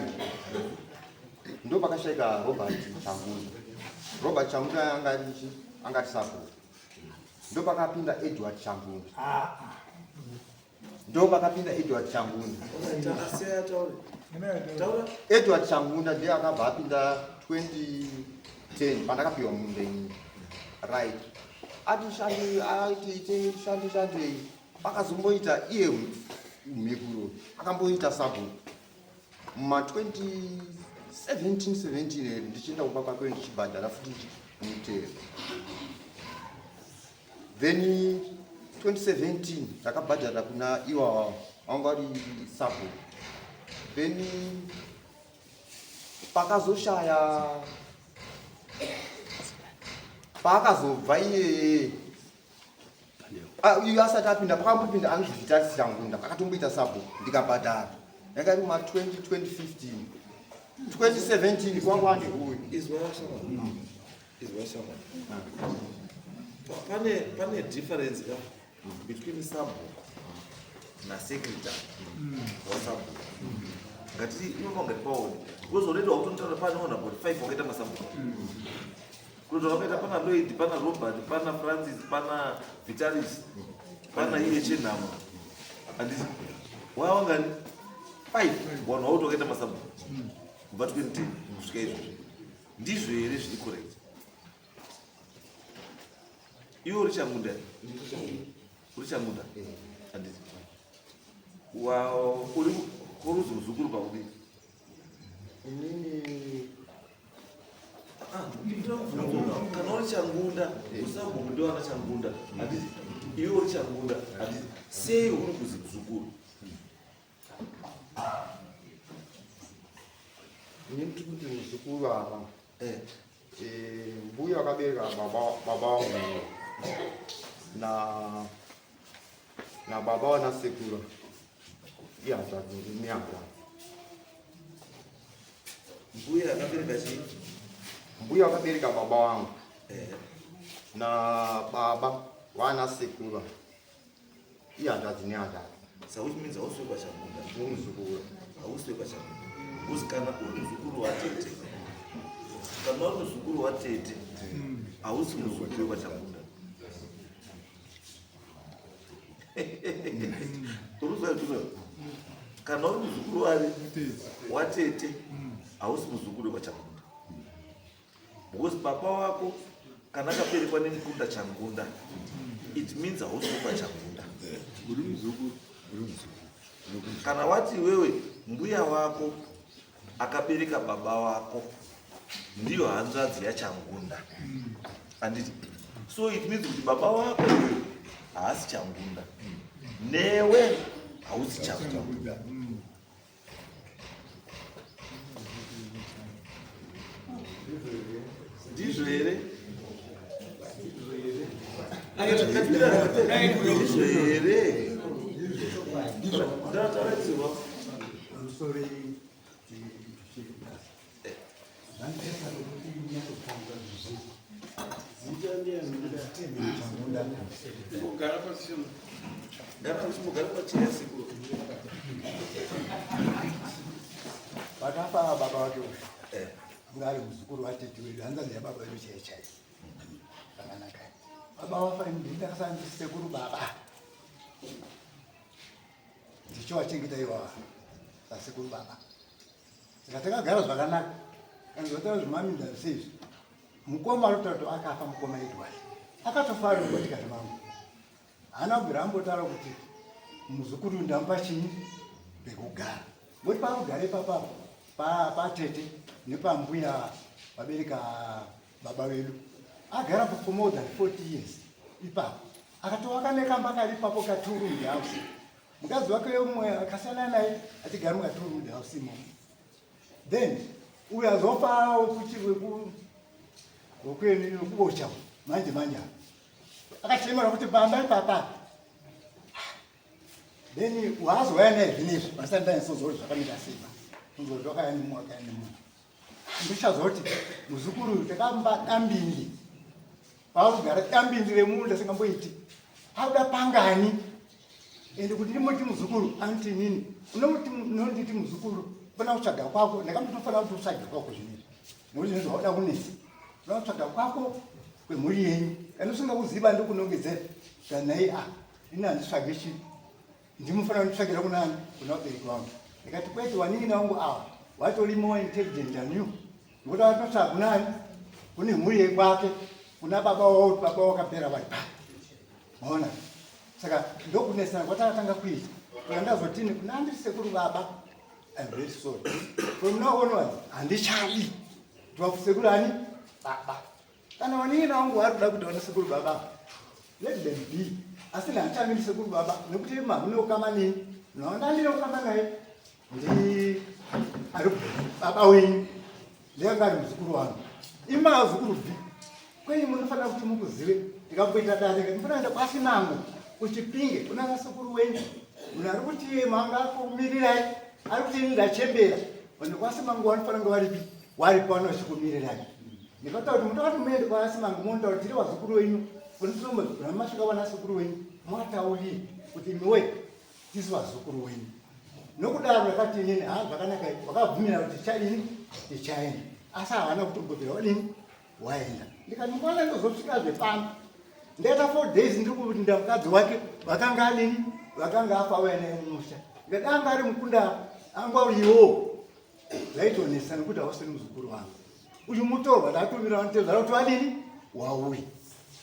ndo pakashaika Robert Changunda. Robert Changunda anga ari chi anga ari sabhuku. Ndo pakapinda Edward Changunda. Ndo pakapinda Edward Changunda. Edward Changunda ndiye akabva apinda 2010 pandakapiwa munda ini. Right. Ati shandi ati ite shandi shandei. Akazomboita iye mhekuro akamboita sabhuku muma 2017 17 here ndichienda kumba kwake ndichibhadhara futi mutero. Then 2017 ndakabhadhara kuna iwawa vanga vari sabhuku. Then pakazoshaya paakazobva iyeye uyu asati apinda pakambopinda anozvitarisira Changunda akatomboita sabhuku ndikabhadhara yanga iri kuma 2015 2017 kwangu ane uyu. Izwa shama. Izwa shama. Pane difference ka between sabhuku na secretary wasabhuku. Ngati ivo ngati paone. Because already wakutotaura pane one about 5 wakaita masabhuku. Kuti wakaita pana Lloyd, pana Robert, pana Francis, pana Vitalis, pana iye Chenhamo. Handiti wawangani 5 vanhu vauti wakaita masabhuku kubva 2010 kusvika izvozvi. Ndizvo here zviri correct? Iwe uri Changunda? Uri Changunda? Handiti wa uri kuruzi muzukuru pakudii? Inini Kana uri Changunda, usabhuku ndowana Changunda. Handiti iwe uri Changunda. Handiti sei uri kuzi muzukuru? Inini tiri kuti muzukuru apa. Mbuya vakabereka baba vangu na baba wana sekuru ihanzvadzi nehanzvadzi. Mbuya akabereka chii? Mbuya vakabereka baba vangu. Nababa vana sekuru ihanzvadzi nehanzvadzi. So which means hausi wekwaChangunda. Ndiri muzukuru. Hausi wekwaChangunda. Because kana uri muzukuru watete, kana uri muzukuru watete, hausi muzukuru wekwaChangunda. Urikuzwa kana uri muzukuru wari watete, hausi muzukuru wekwaChangunda. Because baba wako kana akaberekwa nemukunda Changunda, it means hausi wekwaChangunda. Uri muzukuru, uri muzukuru. Kana wati iwewe mbuya wako akabereka baba wako ndiyo hanzvadzi yaChangunda, handiti? So it means kuti baba wako iwewe haasi Changunda, newe hausi Changunda. Ndizvo here? Ndizvo here? Ndatauraidzirwa. Sorry, zvanditesa kuti nyatopanga zvizi. Kugara pasina. Gara uchimbogara pacheya sekuru. Pakafa baba wake uyu anga ari muzukuru watete wedu, hanzvadzi yababa vedu chaiyo chaiyo. Zvakanaka. Baba wafa, ini ndakasara ndiri sekuru baba. Ndichivachengeta iwawa sasekuru baba. Saka takagara zvakanaka. Kana zvataura zvemaminda seizvi. Mukoma arikutaura kuti akafa mukoma Edward. Akatofa ari mubatikati mangu. Haana kubvira ambotaura kuti muzukuru ndamupa chinyi pekugara. Ngokuti paakugara ipapa patete nepambuya vabereka baba vedu. Agara for more than 40 years ipapo. Akatovaka nekamba kari ipapo ka two room house. Mukadzi wake umwe akasiyana naye achigara muka two room house imomo. Then uyu azofa kuti wekubocha manje manje akachemera kuti bamba ipapa. Then waazouya naye zvinezvi vasati ndaisozoti zvakamira sei ba. Unzoti wakaya nemumwe wakaya nemumwe. Ndichazoti muzukuru uyu takamba dambindi. Paakugara dambindi remunda singamboiti. Akuda pangani. Ende kuti ndimuti muzukuru anoti inini. Unomuti unonditi muzukuru fana kutsvaga kwako. Ndakamuti unofanira kuti utsvage kwako zvinezvi. Nekuti zvinezvi wauda kunetsa. Unoda kutsvaga kwako kwemhuri yenyu. Kana usingakuziva ndokunongedzera. Kana iye ah ini handitsvage chii. Ndimufanira kunditsvagira kunani? Kuna vabereki vangu. Ndikati kwete wanin'ina wangu ava vatori more intelligent than you. Nokuti vatotsvaga kunani? Kune mhuri yekwake, kuna baba wavo kuti baba wakapera vari pa. Maona? Saka ndokunetsana kwatakatanga kuita. Saka ndazotini kuna andiri sekuru baba, I'm very sorry. From now onwards handichadi. Kuti ani? Baba. Kana wanin'ina wangu vari kuda kuti vana sekuru baba, let them be. Asi handichamiri sekuru baba nekuti hamuna ukama neni. Naona ndine ukama naye ndi ari baba wenyu ndiyanga ari muzukuru wangu. Imi mazukuru bvi kwenyu munofanira kuti mukuzive. Ndikamboita dare munofanira kuenda kwaSimango kuChipinge kuna vasekuru wenyu. Munhu ari kuti manga akumirirai ari kuti ini ndachembera. Vanhu kwaSimango vanofanira kunge varipi waripo vanochikumirirai. Ndikataura kuti munoda kuti muende kwaSimango munotaura tiri vazukuru wenyu. Masvika vana sekuru wenyu mwataurire kuti imiwe tisu vazukuru wenyu. Nokudaro ndakati inini ha zvakanaka wakabvumira kuti tichadini tichaenda. Asi havana kutombobvira wadini waenda. Ndikati mukwana ndozosvikazve pano. Ndaita 4 days ndiri kurinda mukadzi wake vakanga adini vakanga afa auya naye mumusha. Ndikati anga ari mukunda anga uriwo zvaitonetsa nekuti hausiri muzukuru wangu. Uyu mutorwa ndatumira vanotezvara kuti vadini wauya.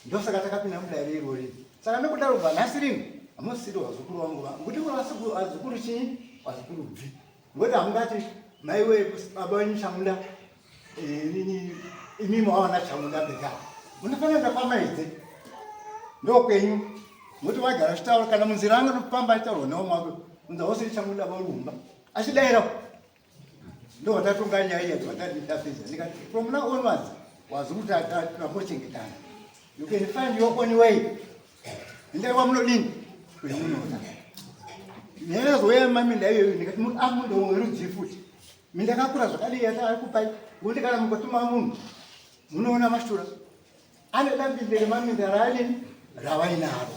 Ndosaka takapinda mudare irori. Saka nokudaro kubva nhasi rino hamusiri vazukuru vangu va ngokuti muri vazukuru chii vazukuru bvi. Ngokuti hamungati maiwe baba wenyu Chamunda inini imimi wawana Chamunda peka. Munofanira kuenda kwamaidze ndokwenyu. Ngokuti vagara vachitaura kana munzira anga nokufamba achitaurwa neumwe wake unzi hausiri Chamunda vauri Achidaira ndovatatonga nyaya iya vatadapedza ndikati from now onwards wazukuru tambochengetana. You can find your own way. Endai kwamunodini kwemunoda. Nyaya yazouya maminda iyoyo ndikati amunda werudzi futi. Minda yakakura zvakadii yatakupai ngokuti kana mukatuma munhu munoona mashura. Ane dambinde remaminda raanini ravainaro.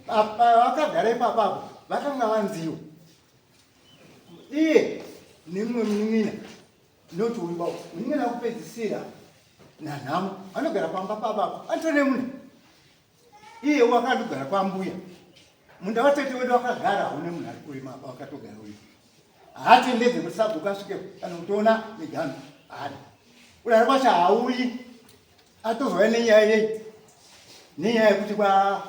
Vakagara ipapapo vakanga vanziwa iye nemumwe munin'ina noti uyu baba munin'ina kupedzisira nanhamo anogara pamba pababa anotone mune iye wakandogara kwambuya munda watete wedu wakagara haune munhu ari kurima apa wakatogara uyu haatendedze kuti sabhuku asvike kana kutoona miganhu haadi kudaro kwacho haauyi atozouya nenyaya yei nenyaya yekuti kwa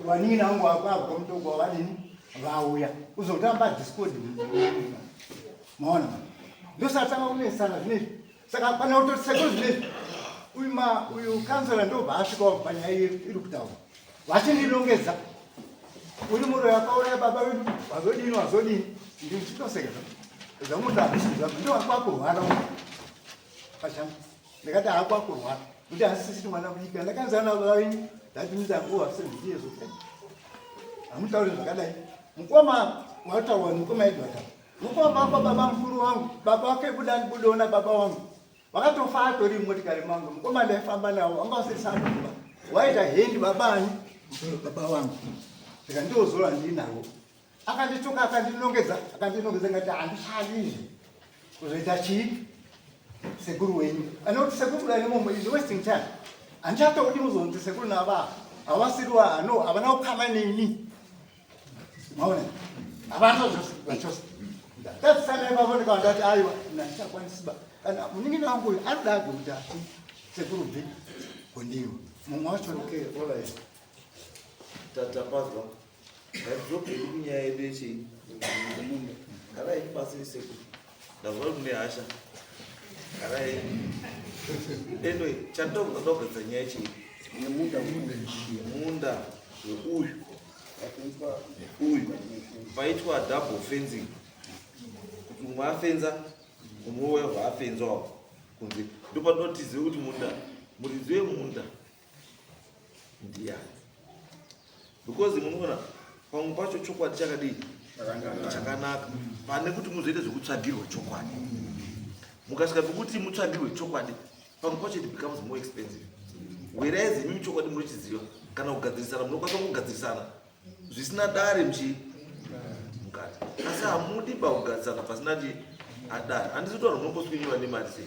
vanin'ina vangu vakwabva kwamutoko wavadini vauya kuzotamba discord maona ndosatanga kunesana zvinezvi saka pana kutoti sekuru zvinezvi uyu ma uyu kansela ndobva asvikawo panyaya iri kutaura vachindinongedza uri muroyi akauraya baba vedu wazodini wazodini ndichitoseka zvamuti hazvisi zvabva ndowakwakurwara pachanga ndakati haakwakurwara kuti asisiri mwana mudiki andakanzi ana baba venyu that means I'm over 70 years of age hamutauri zvakadai mukoma wataurwa mukoma Edward mukoma wako baba mukuru wangu baba wake budani budoona baba wangu vakatofa atori mumotikari mangu mukoma ndaifamba nawo wanga usiri sababa waita hendi baba ani baba wangu saka ndozora ndinavo akandituka akandinongedza akandinongedza ngati handichadi izvi kuzoita chii sekuru wenyu anoti sekuru kudai nemomo is wasting time handichatodi muzonzi sekuru nava havasiriwa ano havana kukama neni maona havana zvachose ndatasana ipapo ndikawa ndati aiwa nandichakwanisiba kana munin'ina wangu uyu anoda age kuti ati sekuru bvi kondiwa mumwe wacho okay, all right. Tatapazwa. Ngatidzokeyi kunyaya yedu yechii? Yemunda. Garai pasi sekuru. Ndazwa kuti mune hasha. Garai. Anyway, chandinoda kugadzira nyaya yechii? Yemunda. Munda weuyu. Uyu. Paitwa double fencing. Kuti umwe afenza, umwe wobva afenzawo kunze. Ndopatinotizive kuti munda, muridzi wemunda ndiyani because munoona pamwe pacho chokwadi chakadii chakanaka pane kuti muzoite zvekutsvagirwa chokwadi mukasvika pekuti mutsvagirwe chokwadi pamwe pacho it becomes more expensive whereas imimi chokwadi munochiziva kana kugadzirisana munokwanisa kugadzirisana zvisina dare muchi mukati asi hamudi pakugadzirisana pasina ti adare handisi kutaura munomboswinyiwa nemari sei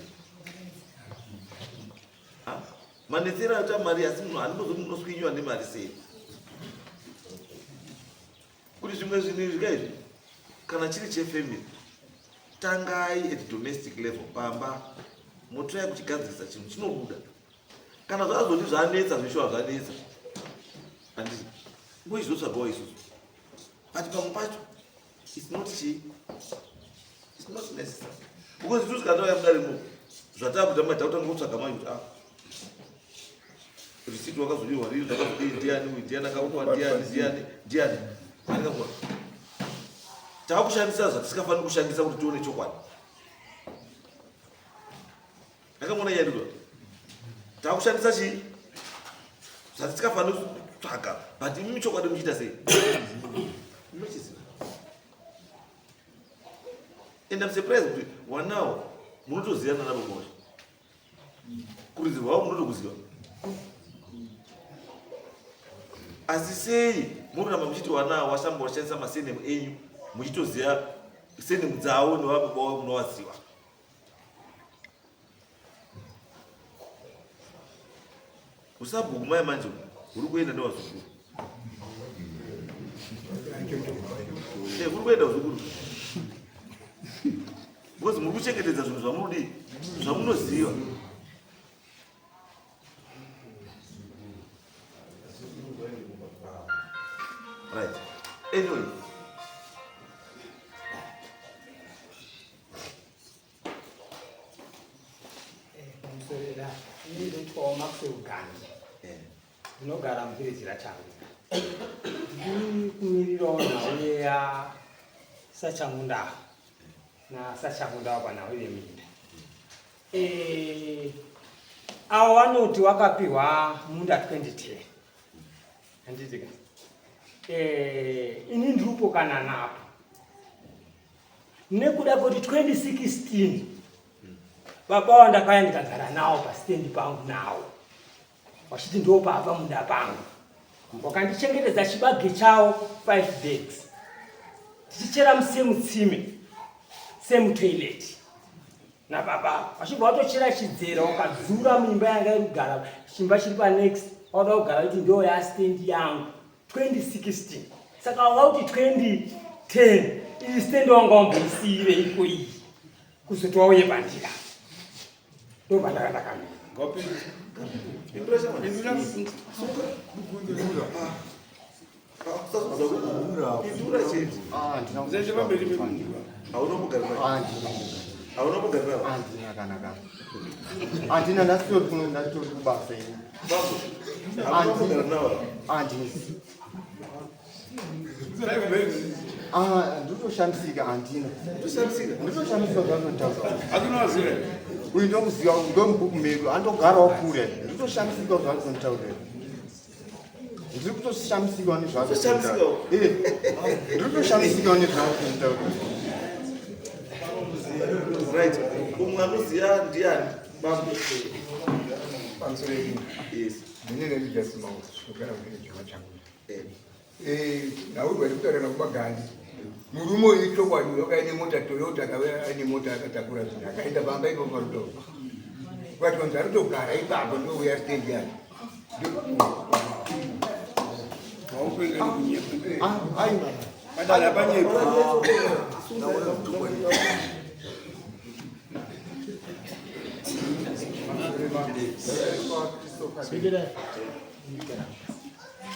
Manetsero aita mari asi munhu handimbozoti munoswinyiwa nemari sei kuti zvimwe zvinhu izvi ka izvi kana chiri chefamily tangai at domestic level pamba motraya kuchigadzirisa chinhu chinobuda kana zvazoti zvanetsa zveshuwa zvanetsa handiti moizotsvagawo isusu but pamwe pacho It's not chi. It's not necessary. Because isusu tikatauya mudare mo zvatakuda manje takutanga kutsvaga manje kuti ah receipt wakazonyorwa rini zvakazodii ndiani uyu ndiani akakupa ndiani ndiani ndiani anikakupa takushandisa zvatisingafaniri kushandisa kuti tione chokwadi Ndakamuona iye ndiko. Takushandisa chii? Zvatikafanira kutsvaga. But imi chokwadi muchiita sei? Munochiziva. And I'm surprised kuti wanawo munotoziyana navo bosha. Kuridzi rwavo munotokuziva. Asi sei munoramba muchiti wanawo washamba washandisa masenemu enyu muchitoziva senemu dzavo nevababa wavo munovaziva. Usabhuku mai manje uri kuenda nevazukuru. Eh, uri kuenda vazukuru. Because muri kuchengetedza zvinhu zvamunodii zvamunoziva. Right. Anyway. Pamusorera, ini ndinoitwawo Maxwell Gandi. Ndinogara muvhireji raChangunda. Ndiri kumirirawo nhau yeya Sachangunda naSachangunda panhau yeminda. Eh, avo vanoti wakapihwa munda 2010 handiti ka eh, ini ndiri kupokana napo nekuda kwekuti 2016 baba wandakauya ndikagara nawo pasitendi pangu nawo Wachiti ndopava munda pangu. Wakandichengetedza chibage chawo 5 bags. Tichichera musemu tsime, same toilet. Nababa vachibva vatochera chidzera wakadzura muimba yanga iri kugara chimba chiri panext wauda kugara kuti ndo yastendi yangu 2016 saka wauti 2010 iyi stendi wanga wamboisiireiko iyi kuzoti wauye pandira ndopandaka ndakamira. Handina, ndasitori kuno, ndatori kubasa ini. Handina. Ah, ndinotoshamisika handina. Ndinotoshamisika zvanotaura. Uyu ndomuziva ndomubhuku medu andogarawo kure. Ndinotoshamisika zvanotaura. Ndiri kutoshamisika nezvaanotaura. Eh, ndiri kutoshamisika nezvaanotaura. Right. Umwe anoziva ndiani? Bambo. Pamusoro Yes. Ndine religious mouth, ndogara kune chama changu. Nhau vari kutaura nakuba Gandhi. Murume uyu chokwadi wakaine mota Toyota, akauya aine mota akatakura zvinhu, akaenda pamba ipapo parutovo. Kwati vanzi arikutogara ipapo ndouya stendi yake. Aiwa.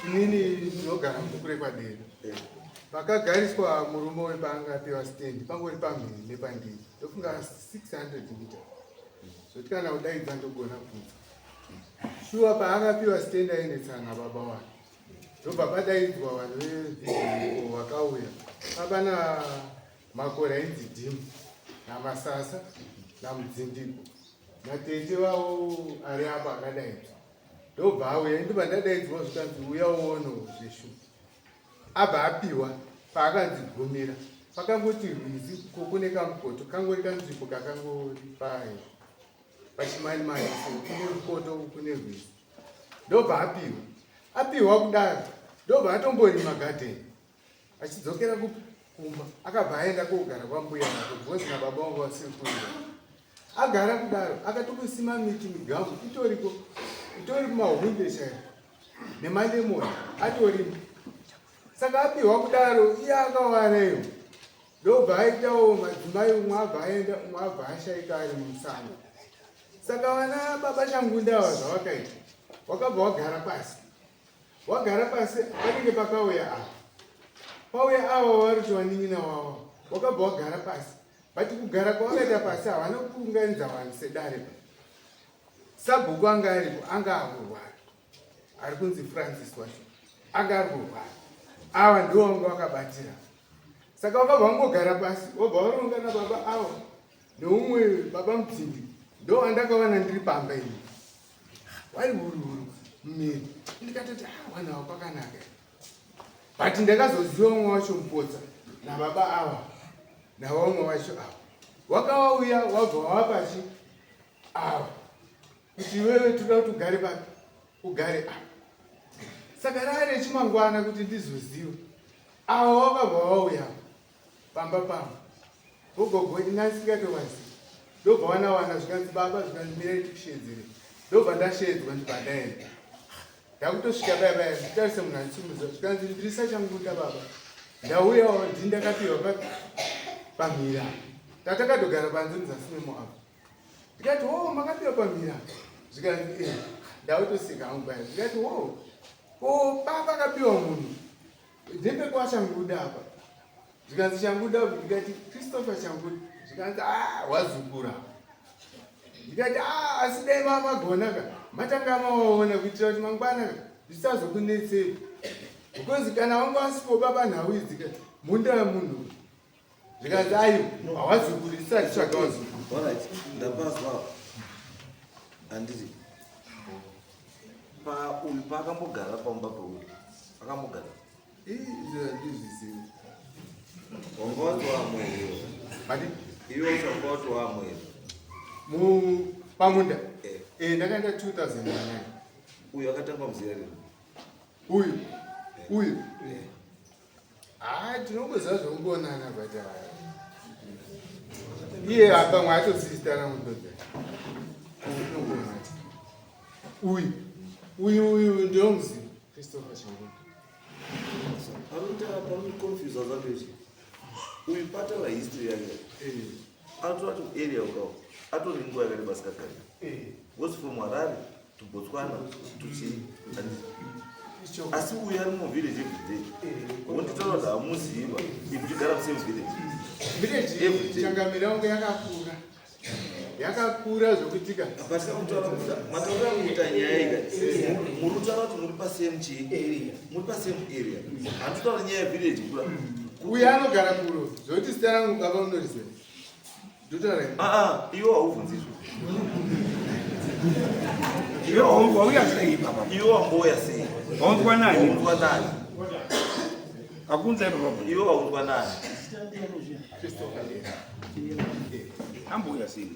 Inini ndinogara mubhuku rekwadera pakagariswa murume uyu paangapiwa stendi pangori pamhiri nepandiri ndofunga 600 mita zvoti kana kudaidza ndogona kubvunza shuwa paakapiwa stendi ainetsana nababa wake ndobva padaidzwa vanhu veVO vakauya baba na makore ainzi Dhimu naMasasa naMudzindiko natete vavo ari apa akadaidzwa ndobva auya ndobva ndadaidzwa zvikanzi uya uono zveshu abva apiwa paakanzi gumira pakangoti rwizi ko kune kamukoto kangori kanzvimbo kakangori payo pachimanimani so kune mukoto kune rwizi ndobva apiwa apiwa kudaro ndobva atomborima gadheni achidzokera kumba akabva aenda kogara kwambuya vake because nababa vangu vasiri kurira agara kudaro akatongosima miti migamu itoriko itori kumahunde chaivo nemalemoni atorimo saka apiwa kudaro iye akawaneyo ndobva aitawo madzimai umwe abva aenda umwe abva ashaika ari musango saka vana baba Changunda ava zvavakaita wakabva wagara pasi wagara pasi panenge pakauya ava pauya ava variti vanin'ina wavo wakabva wagara pasi but kugara kwavakaita pasi havana kuunganidza vanhu sedare pa sabhuku anga aripo anga akurwara ari kunzi Francis wacho anga ari kurwara ava ndiwo vanga vakabatira saka vakabva vangogara pasi vobva varonga nababa ava neumwe baba Mudzindi ndo andakawana ndiri pamba ini wari huru huru mumiri ndikatoti ah, wana ava kwakanaka but ndakazoziva umwe wacho Mupotsa nababa ava navaumwe wacho ava wakawauya wabva wavapachi ava kuti iwewe toda kuti ugare papi ugare apa saka raa rechimangwana kuti ndizoziva ava wakabva wauya pamba pamba gogogo inasingatovaziva ndobva wanawana zvikanzi baba zvikanzi mirai tikushedzere ndobva ndashedzwa ndibva ndaenda ndakutosvika paya paya nditarise munhu andisumuza zvikanzi ndirisa Changunda baba ndauyawo ndini ndakapiwa papi pamhira tatakatogara panze muzasi memo apo ndikati o makapiwa pamhira zvikanzi e ndautoseka hangu paya ndikati o ko baba akapiwa munhu ndepekwaChanguda apa zvikanzi Changuda ndikati Christopher Changuda zvikanzi a wazukura ndikati a asi dai mamagona ka matanga mawaona kuitira kuti mangwana ka zvisazokunetsei because kana wanga wasipo baba nhau idzi ka munda wemunhu zvikanzi aiwa hawazukuri isati tsvaga wazukuru. Alright, ndapazwa. Handiti pa uyu paakambogara pamba peuyu akambogara Ndizvizivi. Wanga wati wamwe Mati? Iwe wacho wanga wati wamwe. Pamunda. Eh, ndakaenda 2009. Uyu akatanga muziya rino. Uyu. Uyu. Ah, tinongoziva zvekungoonana but ah, iye pamwe atozivi zita rangu ndodza. Tinongoonana. Uyu. Uyu uyu ndinomuziva. Christopher Changunda. Panoita panoconfusa zvacho izvi. Uyu pataura history yake. Eh. Anotora kuti area ukawo atori nguva yakareba asikagari. Eh. Goes from Harare to Botswana to chii. Asi uyu ari muvillage every day. Wonditaura kuti hamuziva if uchigara musame village. Village changamire yangu yakakura. Yakakura zvokutika. Pasina kutaura kuti mataura kuita nyaya ika. Muri kutaura kuti muri pasame chii? Area. Muri pasame area. Handitaura nyaya yevillage kura. Uyu anogara kuro. Zvokuti zita rangu baba munoriziva. Ndotaura ini. Ah ah, iwe haubvunzi izvo. Iwe wauya sei baba? Iwe wambouya sei? Waunzwa nani? Waunzwa nani? Akunza ipa baba. Iwe waunzwa nani? Ambouya sei?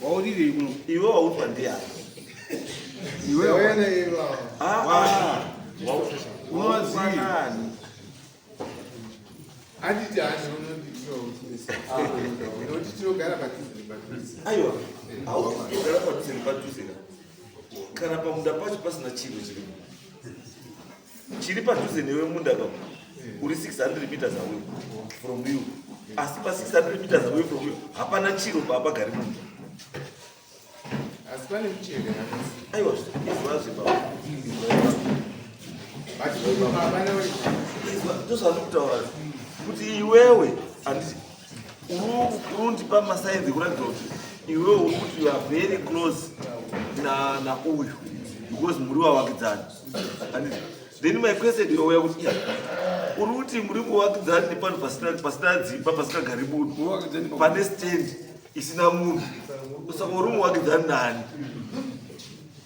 Waurirei kuno? Iwe waunzwa ndiani? Iwe Wauya naiye baba. Ah ah. Unowaziva. Waunzwa nani? Handiti hanzi unonditira nokuti tinogara padhuze nepadhuze. Aiwa, haugara padhuze nepadhuze ka. Kana pamunda pacho pasina chiro chiripo. Chiri padhuze newe munda ka. Uri 600 meters away from you. Asi pa 600 meters away from you hapana chiro paapagari munhu. Asi pane michero yakasi. Aiwa, izwa zve baba. But baba newe. Izwa ndozvandiri kutaura kuti iwewe handiti uri undipa masainzi ekuratidza kuti iwewe uri kuti you are very close na nauyu because muri vavakidzani handiti then my question youya kuti iya uri kuti muri muvakidzani nepanhu pasina pasina dzimba pasingagari munhu pane stand isina munhu saka uri muvakidzani nani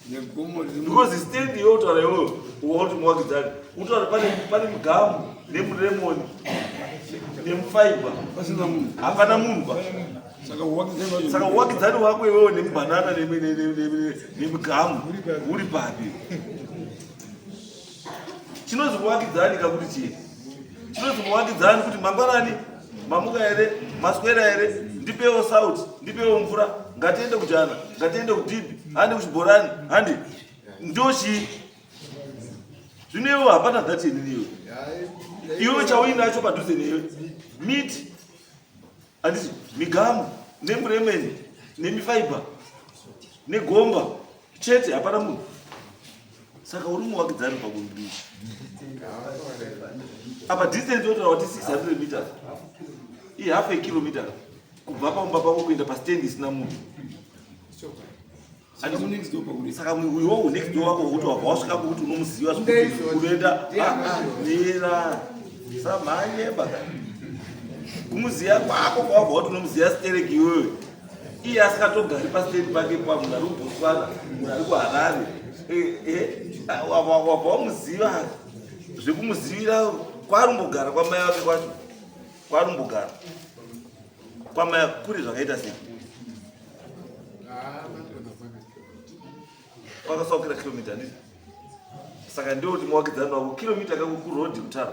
Negomo riri because stand youtaura iwewe wakuti muvakidzani utaura pane pane mugamu nemuremoni nemufaiba pasina munhu. hapana munhu pa Saka uwakidzani wacho. saka uwakidzani wako iwewe nemubhanana nemigamu uri papi chinonzi kuwakidzani kakuti chii chinonzi kuwakidzani kuti mangwanani mamuka here maswera here ndipewo sauti ndipewo mvura ngatiende kujana ngatiende kudhibhi handi kuchibhorani handi ndo chii zvino iwewe hapana that inini iwe iwewe chauinacho padhuze newe miti handiti migamu nemuremeni nemifaibha negomba chete hapana munhu saka uri muwakidzani pakumbiri apa distance yotaura kuti 600 meters ihalf a kilometer kubva pamba pako kuenda pastand isina munhu Saka mu next door pakuri. saka uyowo next door wako wokuti wabva wasvika kuti unomuziva zvekuti unoenda mira samhanye baka kumuziya kwako kwawabva wati unomuziya stereki iwewe iye asikatogari pastendi pake pa munhu ari kubotswana munhu ari kuharare Eh, eh, wabva wabva wamuziva zvekumuzivira kwarumbogara kwamai vake kwacho kwarumbogara kwamai kuri zvakaita sei Ah, vanogona kufamba. kwakasaukira kilomita handiti saka ndoti muwakidzani wako kilomita kako kurodhi kutara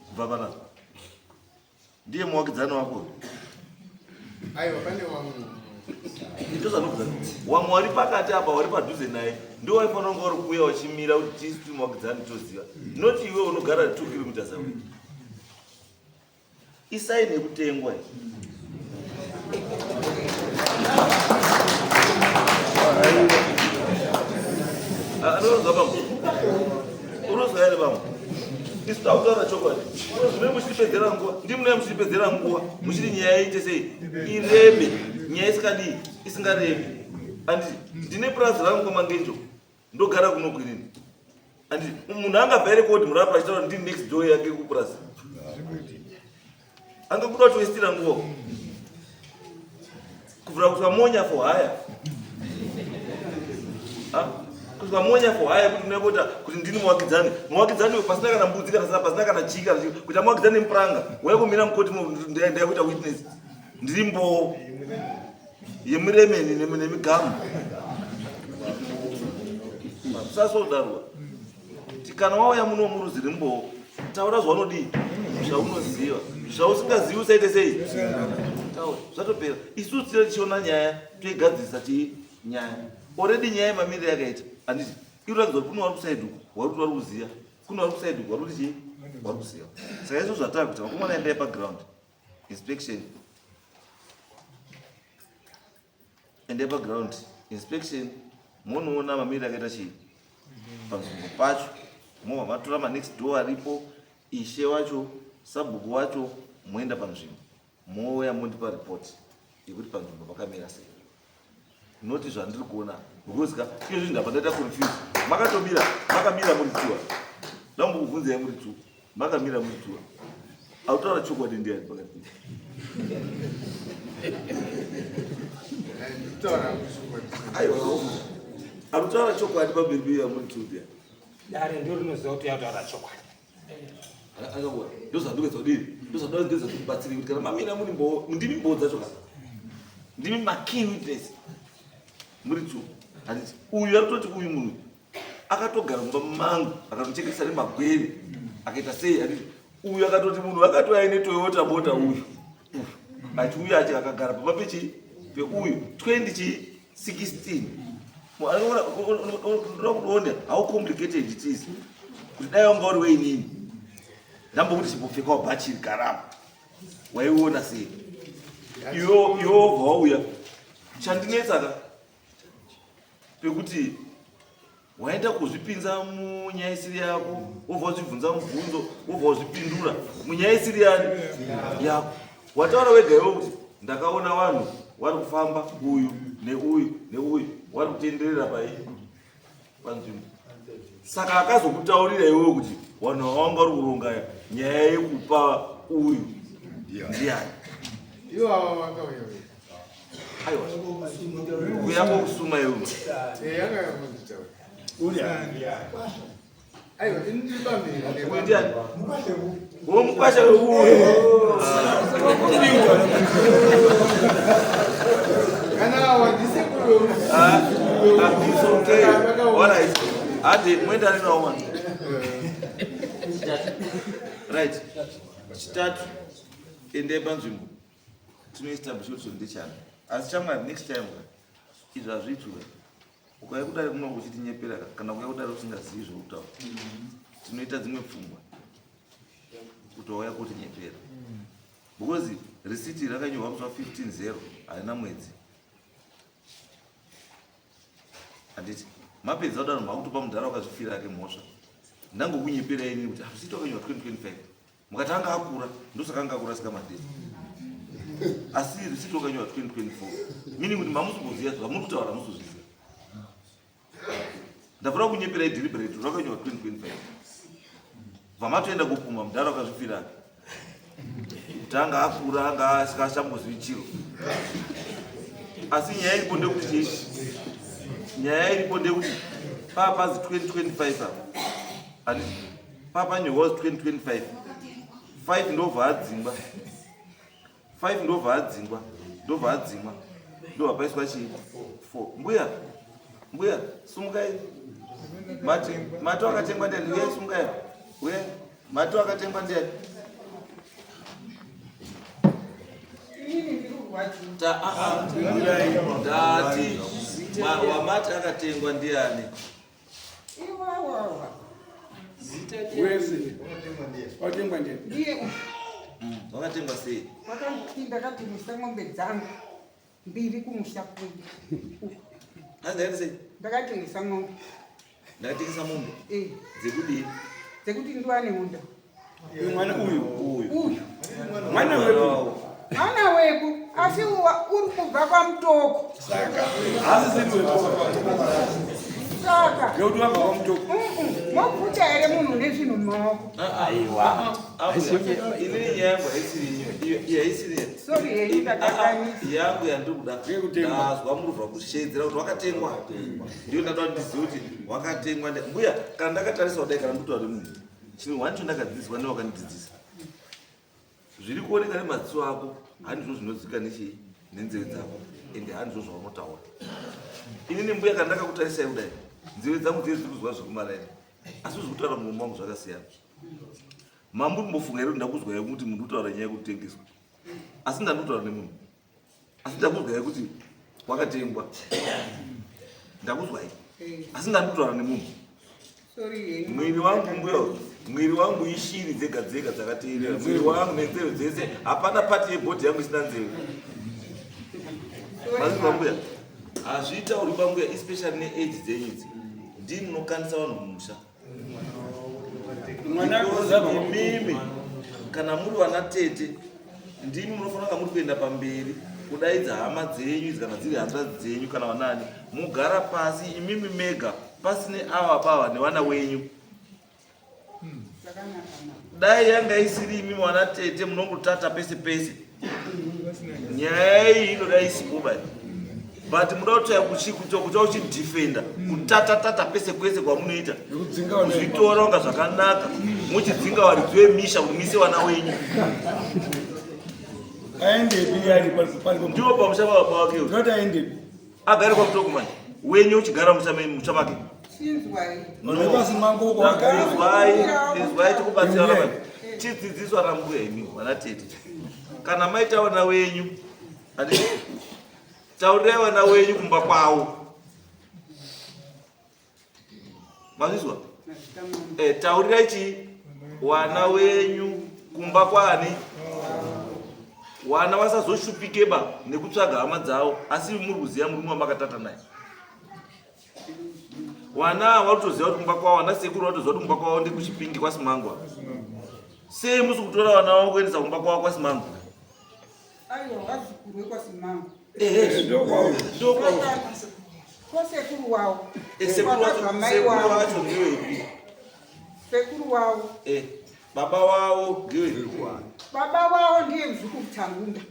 kubva panapa ndiye muwakidzani wako Aiwa pane wamwe. ndozvanokudza wamwe wari pakati apa wari padhuze naye ndo waifanira kunge uri kuuya wachimira kuti tisu tiri muwakidzani toziva not iwe unogara 2 kilometers away isaini yekutengwa iyi. Ah, unozwa bambo unozwa here bambo isu takutaura chokwadi zvine muchitipedzera nguva ndimunee muchitipedzera nguva muchiti nyaya iite sei ireme nyaya isikadii isingaremi anditi ndine purazi rangu kwamangenjo ndogara kuno kwirini anditi munhu angabva here koti murapa achitaura ndini next door yake kupurazi angakuda kutoistira nguva kubvira kusvika monya for hire Ah, kusvika monya for hire kuti unoita kuti ndini muwakidzani muwakidzani uyu pasina kana mbudzi kana pasina kana chii kana chii kuita muwakidzani nemupuranga waya kumira mukoti ndaya kuita witness ndiri mboo yemuremeni nemigamu Tisasodarwa. Kana wauya muno murudzi rembowo, taura zvaunodii, zvaunoziva. Zvausingazivi usaite sei? Taura. Zvatopera. Isu tine tichiona nyaya toigadzirisa chii nyaya. Already nyaya yemamiriro yakaita. Handiti iri kuratidza kuti kune vari kusaidi uku, vari kuti vari kuziva. Kune vari kusaidi uku, vari kuti chii? Vari kuziva. Saka izvo zvatakuita, vakomana endai paground inspection. Endai paground inspection monoona mamiriro akaita chii panzvimbo pacho, mobva matora manext door aripo, ishe wacho, sabhuku wacho, moenda panzvimbo mouya mondipa report yekuti panzvimbo pakamira sei, noti zvandiri kuona, because ka izvozvi ndabva ndaita confuse. Makatomira, makamira muri tuwa, ndambokubvunzai muri tu, makamira muri tuwa, autaura chokwadi ndiani pakati? Aiwa, arikutaura chokwadi pamberi peiya muri tu ndiani? Dare ndo rinoziva kuti yataura chokwadi. Ndozvandikuedza kudini, ndozvandikuedza kubatsiri kuti kana mamira muri mboo, ndimi mboo dzacho kana ndimi makey witness muri two. Handiti uyu arikutoti uyu munhu akatogara mumba mangu, akatochekesa nemagwere, akaita sei? Handiti uyu akatoti munhu akatouya aine Toyota mota, uyu achiuya achi akagara pamba pechi peuyu 20 chi 16. Ndoda kuona how complicated it is, kuti dai wanga uri weinini, ndambokuti chimbopfekawo bhachi garapa, waiona sei? Iwe wobva wauya. Chandinetsa ka pekuti waenda kuzvipinza munyaya isiri yako, wobva wazvibvunza mubvunzo, wobva wazvipindura munyaya isiri yani yako. Wataura wega iwe kuti ndakaona vanhu vari kufamba, uyu neuyu neuyu, vari kutenderera pai panzvimbo. Saka akazokutaurira iwewe kuti vanhu vavanga vari kuronga nyaya yekupa uyu ndiani? Ivo ava vakauya vega. Aiwa, kuyako kusuma iwe. Eh, akauya kunditaura. Aiwa, ini ndiri pamberi. Uyu ndiani? Wo mukwasha weuyu. Kana wandisekuru. Ah, ah, it's okay. All right. Ade, mwenda ninawo mwana. Right. Chitatu, endai panzvimbo. Tinoestablish kuti ndechani. Asi chamwari, next time izvi hazviitwe. Ukauya kudare kuno uchitinyepera kana kuuya kudare usingazivi zvekutaura, tinoita dzimwe pfungwa kuti wauya kutinyepera, because risiti rakanyorwa musi wa 15 0 harina mwedzi. Handiti mapedza kudaro makutopa mudhara wakazvifira ake mhosva? Ndangokunyepera ini kuti risiti wakanyorwa 2025, mukati anga akura, ndosaka anga akurasika madate, asi risiti wakanyorwa 2024, meaning kuti mamusi kuziva zvamuri kutaura, hamusi kuzviziva. Ndavhura kunyeperai deliberate, rakanyorwa 2025, vamatoenda kupuma mudhara wakazvifira ake kuti anga akura, anga asingashambozivi chiro. Asi nyaya iripo ndekuti chii? Nyaya iripo ndekuti papazi 2025 apa, handiti papanyorwa 2025 5, ndobva adzingwa 5, ndobva adzingwa, ndobva adzimwa, ndobva paiswa chii? 4. Mbuya, mbuya, sumukai. Mati, mati wakatengwa ndiani? Uyai, sumukai, uyai. Mati wakatengwa ndiani? Inini ndiri kurwadziwa. Ta ah, ah. Ndati wamati akatengwa ndiani? Iwawawa. Wese watengwa ndiani? Ndiye uyu. Wakatengwa sei? Ndakatengesa ng'ombe dzangu mbiri kumusha kwedu. Hanzi ndakaita sei? Ndakatengesa ng'ombe. Ndakatengesa mombe? Eh. Dzekudii? Dzekuti ndiwane munda. Uyu mwana uyu? Uyu. Uyu. Mwana weku? Mwana weku, asi uri kubva kwaMutoko. Saka haasisiri wepo. Saka ngekuti wabva kwaMutoko. Mobvuta here munhu nezvinhu mumaoko? Aiwa, inini nyaya yangu haisiri iyo, iyo haisiri. Sorry henyu, ndakakanisa. Yangu yandiri kuda, Yekutengwa. ndazwa muruvha kushedzera kuti wakatengwa, ndiyo ndada kuti ndizive kuti wakatengwa mbuya, kana ndakatarisa kudai, kana ndikutaura nemunhu, chinhu one chandakadzidziswa newakandidzidzisa, zviri kuoneka nemadziso ako handizvo zvinodzika nechii nenzeve dzako, ende handizvo zvaunotaura. Inini mbuya, kana ndakakutarisai kudai. Nzeve dzangu dzee dziri kuzwa zvekumaraini asi zviri kutaura muromo wangu zvakasiyana. Mamuri kumbofunga here kuti ndakuzwa yekuti munhu kutaura nyaya yekutengeswa asi ndandikutaura nemunhu asi ndakuzwa yekuti wakatengwa ndakuzwai asi ndandikutaura nemunhu. Mwiri wangu mbuya, mwiri wangu ishiri dzega dzega dzakateerera mwiri wangu nenzeve dzese, hapana pati yebhodhi yangu isina nzeve. Mazvinzwa mbuya? Hazviitaurwi pambuya, especially neage dzenyu idzi, ndii munokanisa vanhu mumusha. Imimi kana muri vana tete ndimi munofanira kunga muri kuenda pamberi kudaidza hama dzenyu idzi kana dziri hanzvadzi dzenyu kana vanani, mugara pasi imimi mega pasine ava baba nevana wenyu. Dai yanga isiri imi mwana tete munongotata pese pese, nyaya iyi inoda isipo bai, but muda kutsvaya kucha uchidefenda kutatatata pese kwese kwamunoita kuzvitora kunga zvakanaka, muchidzinga varidzi vemisha kuti muise vana wenyu. Ndiwo pamusha pababa wake agare kwamutoko manje wenyu uchigara musha make. Izwai tikubatsira manje, chidzidziswa rambuya imi vana tete, kana maita vana wenyu taurirai vana wenyu kumba kwavo. Mazvizwa? Taurirai chii wana wenyu kumba kwani, wana vasazoshupikeba nekutsvaga hama dzavo, asi muri kuziva murume wamakatata naye. Wana wakutoziva kuti kumba kwavo, ana sekuru vatoziva kuti kumba kwavo ndikuChipingi kwaSimangwa. Sei musi kutora vana vavo kuendesa kumba kwavo kwaSimangwa? Aiwa, vazukuru vekwaSimangwa. Ehe, ndokwavo. Kwasekuru wavo. Sekuru wacho ndiwepi? Sekuru wavo. Baba wavo ndiwe. Baba wavo ndiye mzukuru Changunda.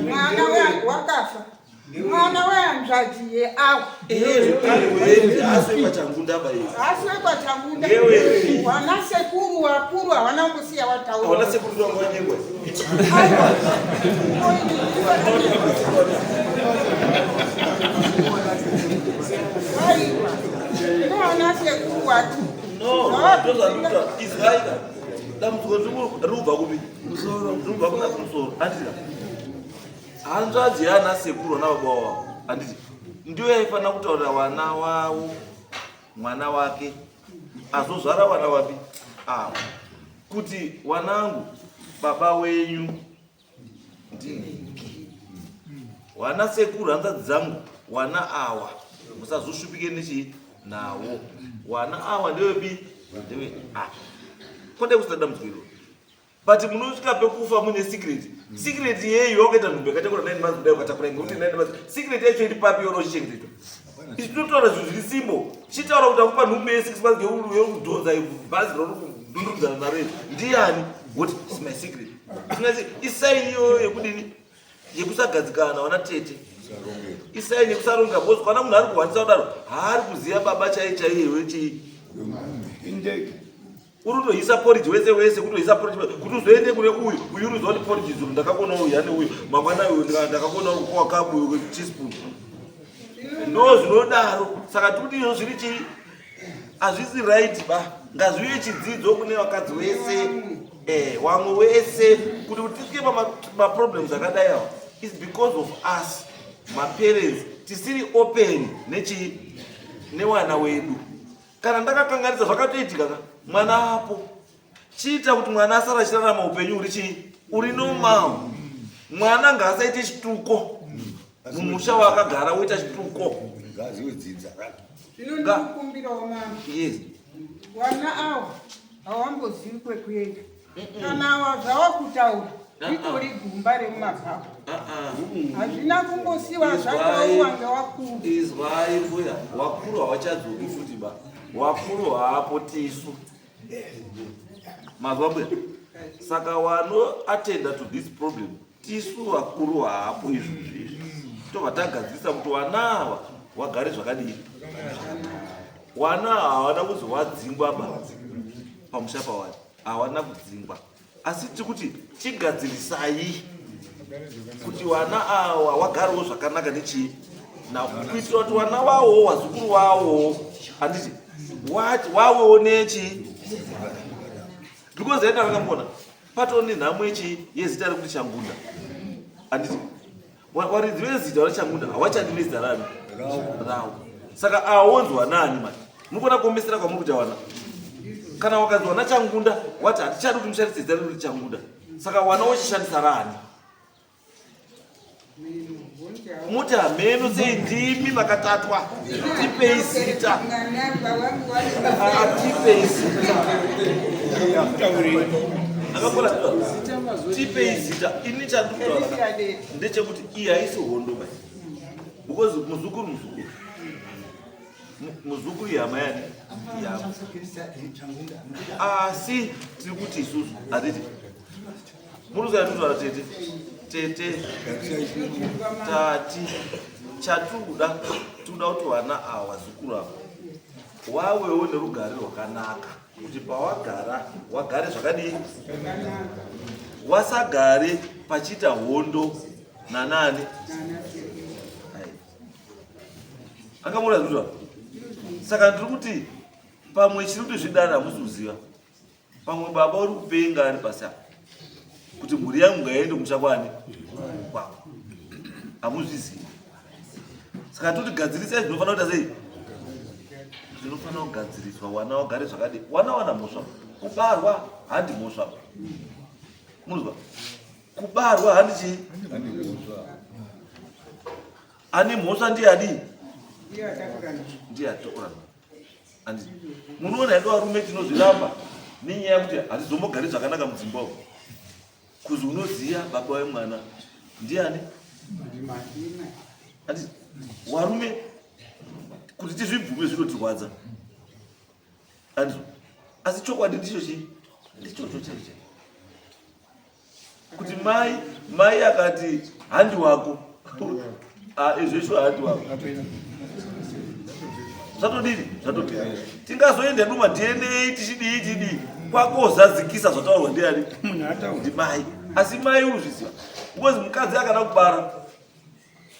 Mwana wakafa. Mwana wehanzvadzi yeawo. Asi wekwaChangunda ba iye. Asi wekwaChangunda. Wana sekuru wakuru hawana kusiya wataura. Wana sekuru ndo wanyengwa. Aiwa. Wana sekuru watu. No, ndozvandikuta. Izwaika. Dambudziko riri kubva kupi? Musoro. Riri kubva kuna kumusoro. Andira. Hanzvadzi yaana sekuru vana baba wavo handiti ndiyo yaifanira kutaurira vana wavo mwana wake azozvara vana wapi avo kuti wanangu baba wenyu ndinhingi, wana sekuru hanzvadzi dzangu wana awa musazoshupike nechii nawo, wana awa ndewepi ndewe a kwandai kusina dambudziko iroro. But munosvika pekufa mune secret. Secret yeyi wakaita nhumbu yakatakura 9 months kudai ukatakura ngekuti 9 months secret yacho iri papi yoro uchichengetedzwa? Isu tinotaura zvinhu zviri simbo. Chitaura kuti akupa nhumbu ye 6 months yekudhonza bhazi rauri kudundurudzana naro iri ndiyani? Woti it's my secret. Isaini iyoyo yekudini yekusagadzikana wana tete, isaini yekusarongeka, because kana munhu ari kuhwanisa kudaro haari kuziva baba chaiye chaiye wechii. Uri kutohisa porridge wese wese, kutohisa porridge kuti uzoende kune uyu uyu, unoziva kuti porridge zuro ndakakona uyu ane uyu mangwana uyu ndakakona kuwa kapu uyu teaspoon, ndo zvinodaro. Saka tikuti izvo zviri chii, hazvisi right ba, ngazvive chidzidzo kune vakadzi wese, wamwe wese, kuti tisvike pamaproblems akadai awa is because of us maparents tisiri open nechii newana wedu. Kana ndakakanganisa zvakatoitika ka mwana apo, chiita kuti mwana asara achirarama upenyu uri chii uri normal. Mwana ngaasaite chituko mumusha waakagara, woita chituko. Zvino ndikukumbirawo mama. Yes. Wana awo hawambozivi kwekuenda. Kana awa zvawakutaura ritori gumba remumabhawa. Hazvina kumbosiwa zvakauwa ngewakuru. Izwai mbuya, wakuru hawachadzoki futi ba. Wakuru haapo tisu. Mazwa mbuya? Saka wano attenda to this problem tisu vakuru haapo izvozvi izvi. Tobva tagadzirisa kuti wana ava wagare zvakadii. Wana hawana kuzi wadzingwa ba pamusha pawari, hawana kudzingwa, asi tiri kuti chigadzirisai kuti wana awa wagarewo zvakanaka nechii Na kuitira kuti wana wawo wazukuru wawo handiti wawewo nechi because aenda rakamboona patoo nenhamo yechi yezita rekuti Changunda handiti waridzi vezita raChangunda hawachadi nezita rani rawo saka awonzwa nani mani murikuona kuomesera kwamuri kuita wana kana wakanzi wana Changunda wati hatichadi kuti mushandise zita rekuti Changunda saka wana wochishandisa rani muti hameno sei ndimi makatatwa tipei zita tipei zita akakora tipei zita ini chandikutaura ndechekuti iyi haisi hondo bai because muzukuru muzukuru muzukuru ihama yani yavo asi tiri kuti isusu hatiti muruza yatutaura tete tete tati chatuda tikuda kuti vana ava vazukuru ava wawewo nerugare rwakanaka kuti pawagara wagare zvakadii wasagare pachiita hondo nanani akamura zvitwa saka ndiri kuti pamwe chiri kuti zvidana hamusi kuziva pamwe baba uri kupenga ari pasi apa kuti mhuri yangu ngaiende kumusha kwani kwako hamuzvizivi saka toti gadzirisai zvinofanira kuita sei zvinofanira kugadziriswa wana wagare zvakadii wana wana mhosva kubarwa handi mhosva munzwa kubarwa handi chii ane mhosva ndiye adii ndiye atakura andi munoona hedu varume tinozviramba nenyaya yekuti hatizombogari zvakanaka mudzimba umu kuzi unoziva baba wemwana ndiani andi warume kuti tizvibvume zvinotirwadza andi asi chokwadi ndicho chii ndichocho chaicho kuti mai mai akati handi wako ah, izvo isho handi wako zvatodini zvatopera tingazoenda duma dna tichidii chidii kwakozadzikisa zvataurwa ndiani ndimai asi mai unozviziva because mukadzi akada kubara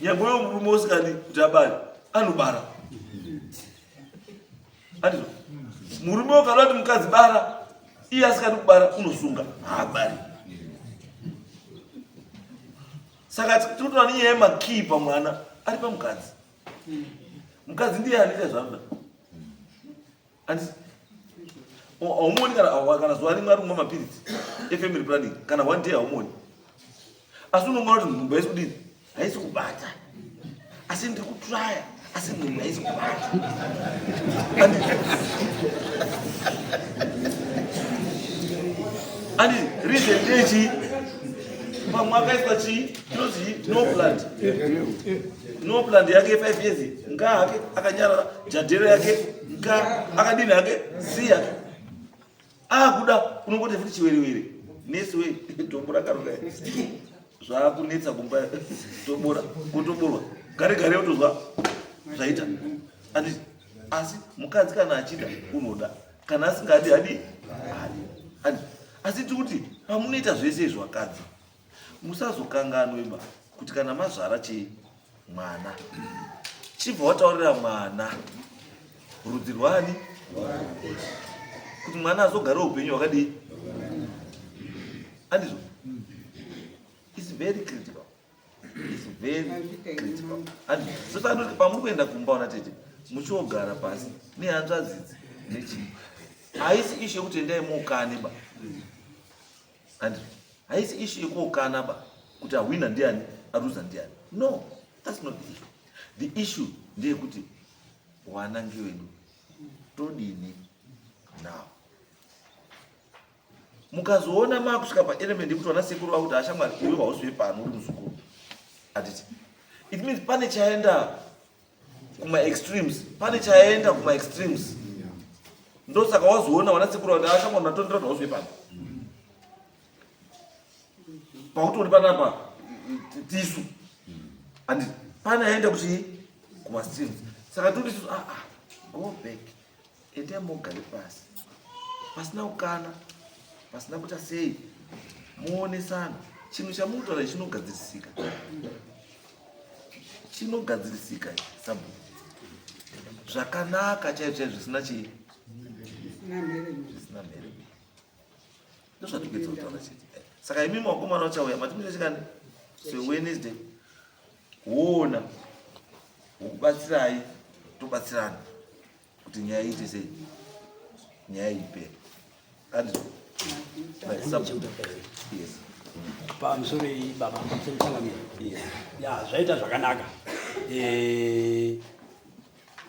nyangwe yo murume usikadi kuti abare anobara andizvo murume ukada kuti mukadzi bara iye asikadi kubara unosunga haabari saka tinotora nenyaya yemakii pamwana ari pamukadzi mukadzi ndiye anoita zvaanoda andisi haumuoni kana zuva rimwe ari kumwa mapiritsi efamily planning kana one day haumuoni asi unomuona kuti nhumbu haisi kudini haisi kubata asi ndiri kutraya asi nhumbu haisi kubata andi reason ndechi pamwe akaiswa chii chinonzi no plant no plant yake 5 years ngaa hake akanyarara jadhero yake ngaa akadini hake si yake akuda unongoti futi chiwerewere nesi we dombo rakaruka zvakunetsa kumba tobora kutoborwa gare gare utozwa zvaita andi asi mukadzi kana achida unoda kana asingadi hadi hadi asi tikuti pamunoita zvese izvo vakadzi musazokanganwe ba kuti kana mazvara chii mwana chibva wataurira mwana rudzi rwani kuti mwana azogara upenyu hwakadii andizvo its very critical its very critical andizvo sosaka ndoti pamuri kuenda kumba ona tete muchiogara pasi nehanzvadzidzi nechii haisi ishu yekuti endai mokane ba andizvo haisi ishu yekuokana ba kuti ahwina ndiani aruza ndiani no that's not the issue the issue ndeyekuti wana ngewedu todini now mukazoona makusvika paelement yekuti wana sekuru vakuti ashamwari iwe hausi wepano uri muzukuru atiti it means pane chaenda kumaextremes pane chaenda kumaextremes ndosaka wazoona wana sekuru vakuti ashamwari unatondera kuti hausi wepano pakuti uri panapa tisu and pane aenda kuti kumastreams saka toti isusu ah, ah, go back endai mogare pasi pasina kukana pasina kuita sei muonesana chinhu chamukutaura chinogadzirisika Chinogadzirisika sabhuku zvakanaka chaizvo chaizvo zvisina chii zvisina mhere ndozvatikuedza kutaura chete. Saka imimi wakomana uchauya matimuchachikani sewednesday woona wokubatsirai tobatsirana kuti nyaya iite sei nyaya ipere pamusoro iyi baba pamusoro changamire ya zvaita zvakanaka eh,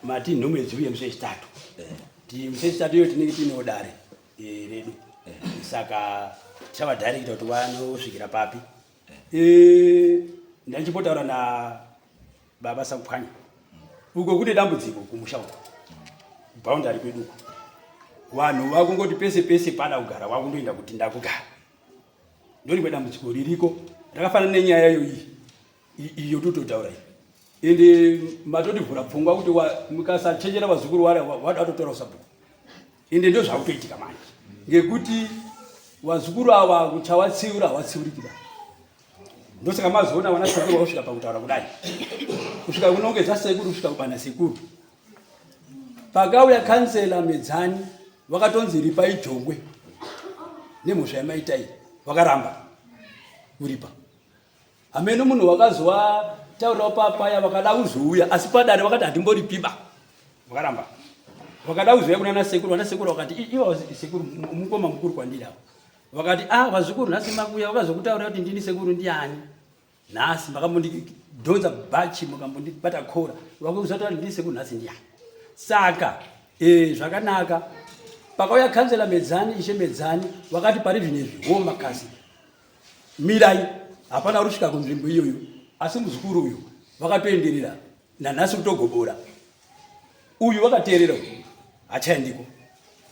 mati nhume dziuye musi wechitatu eh. musi wechitatu iyo tinenge tiinewo dare eh, redu saka tichavadirecta kuti vanosvikira papi ndandichimbotaura na baba sakupwanya uko kune dambudziko kumusha uko boundary kwedu uko vanhu vakungoti pese pese pada kugara vakundoenda kuti ndakugara ndorimwe dambudziko ririko rakafanana nenyaya iyoyi iyo tototaura iyi ende matotivhura pfungwa kuti mukasachenjera vazukuru wara wada watotora usabhuku ende ndo zvakutoitika manje ngekuti vazukuru ava kuchawatsiura hawatsiurikida ndosaka mazoona vana sekuru vakusvika pakutaura kudai kusvika kunongedza sekuru kusvika kubana sekuru pakauya kansela medzani vakatonzi ripa ijongwe nemhosva yamaita iyi vakaramba kuripa hameno munhu wakazovataurirawo papaya vakada kuzouya asi padare vakati hatimboripiba vakaramba vakada kuzouya kunana sekuru vana sekuru vakati iva sekuru mukoma mukuru kwandiri avo vakati ah vazukuru nhasi makuya vakazokutaurira kuti ndini sekuru ndiani nhasi makambondidhonza bhachi makambondibata kora vakuzotaura kuti ndini sekuru nhasi ndiani saka e, zvakanaka pakauya kanzela medzani ishe medzani vakati pari zvinezvi ho makasi mirai hapana rusvika kunzvimbo iyoyo asi muzukuru uyu vakatoenderera nanhasi kutogobora uyu vakateerera hachaendiko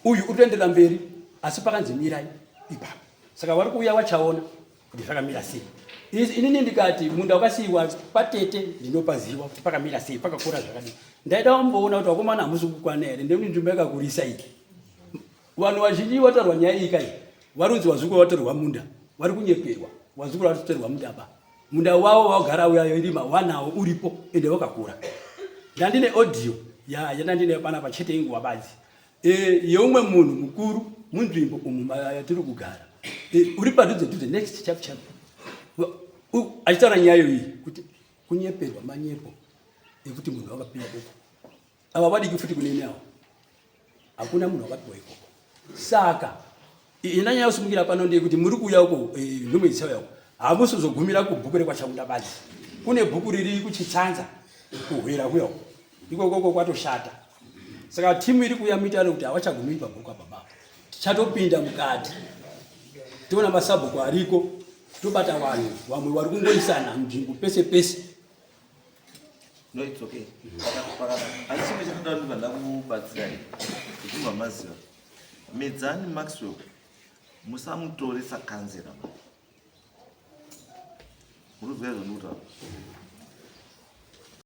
uyu uri kuenderera mberi asi pakanzi mirai ipapo saka vari kuuya vachaona kuti zvakamira sei inini ndikati munda wakasiyiwa patete ndinopaziwa kuti pakamira sei pakakura zvakadii ndaida wamboona kuti vakomana hamusi kukwana here ndekuti nzvimbo yakakurisa iyi vanhu vazhinji vatarwa nyaya iyi kai vari kunzi vazukuru vatorerwa munda vari kunyeperwa vazukuru vari kutorerwa munda ba munda wavo vagara uya irima wanawo uripo ende wakakura ndandine audio yandandine panapa chete inguva badzi e, yeumwe munhu mukuru munzvimbo umu yatiri kugara e, uri padhuze dhuze next chap chap achitaura nyaya iyi kuti kunyeperwa manyepo ekuti munhu wakapiwa uko ava vadiki futi kuneni ava hakuna munhu wakapiwa ikoko saka ina nyaya yosimukira pano ndeyekuti muri kuuya uko eh, nhume dzichauya uko hamusi kuzogumira kubhuku rekwachakunda badzi kune bhuku riri kuchitsanza kuhwera kuya uko ikokoko kwatoshata saka timu iri kuuya muitano kuti havachagumiri pabhuku apa baba tichatopinda mukati toona masabhuku ariko tobata vanhu vamwe vari kungoisana nzvimbo pese pese No, it's okay. Asi chimwe chandinoda ndibva ndakubatsirai kuti maziva. Medzani Maxwell musamutore sakanzera. Muri kuzwa izvo ndikutaura.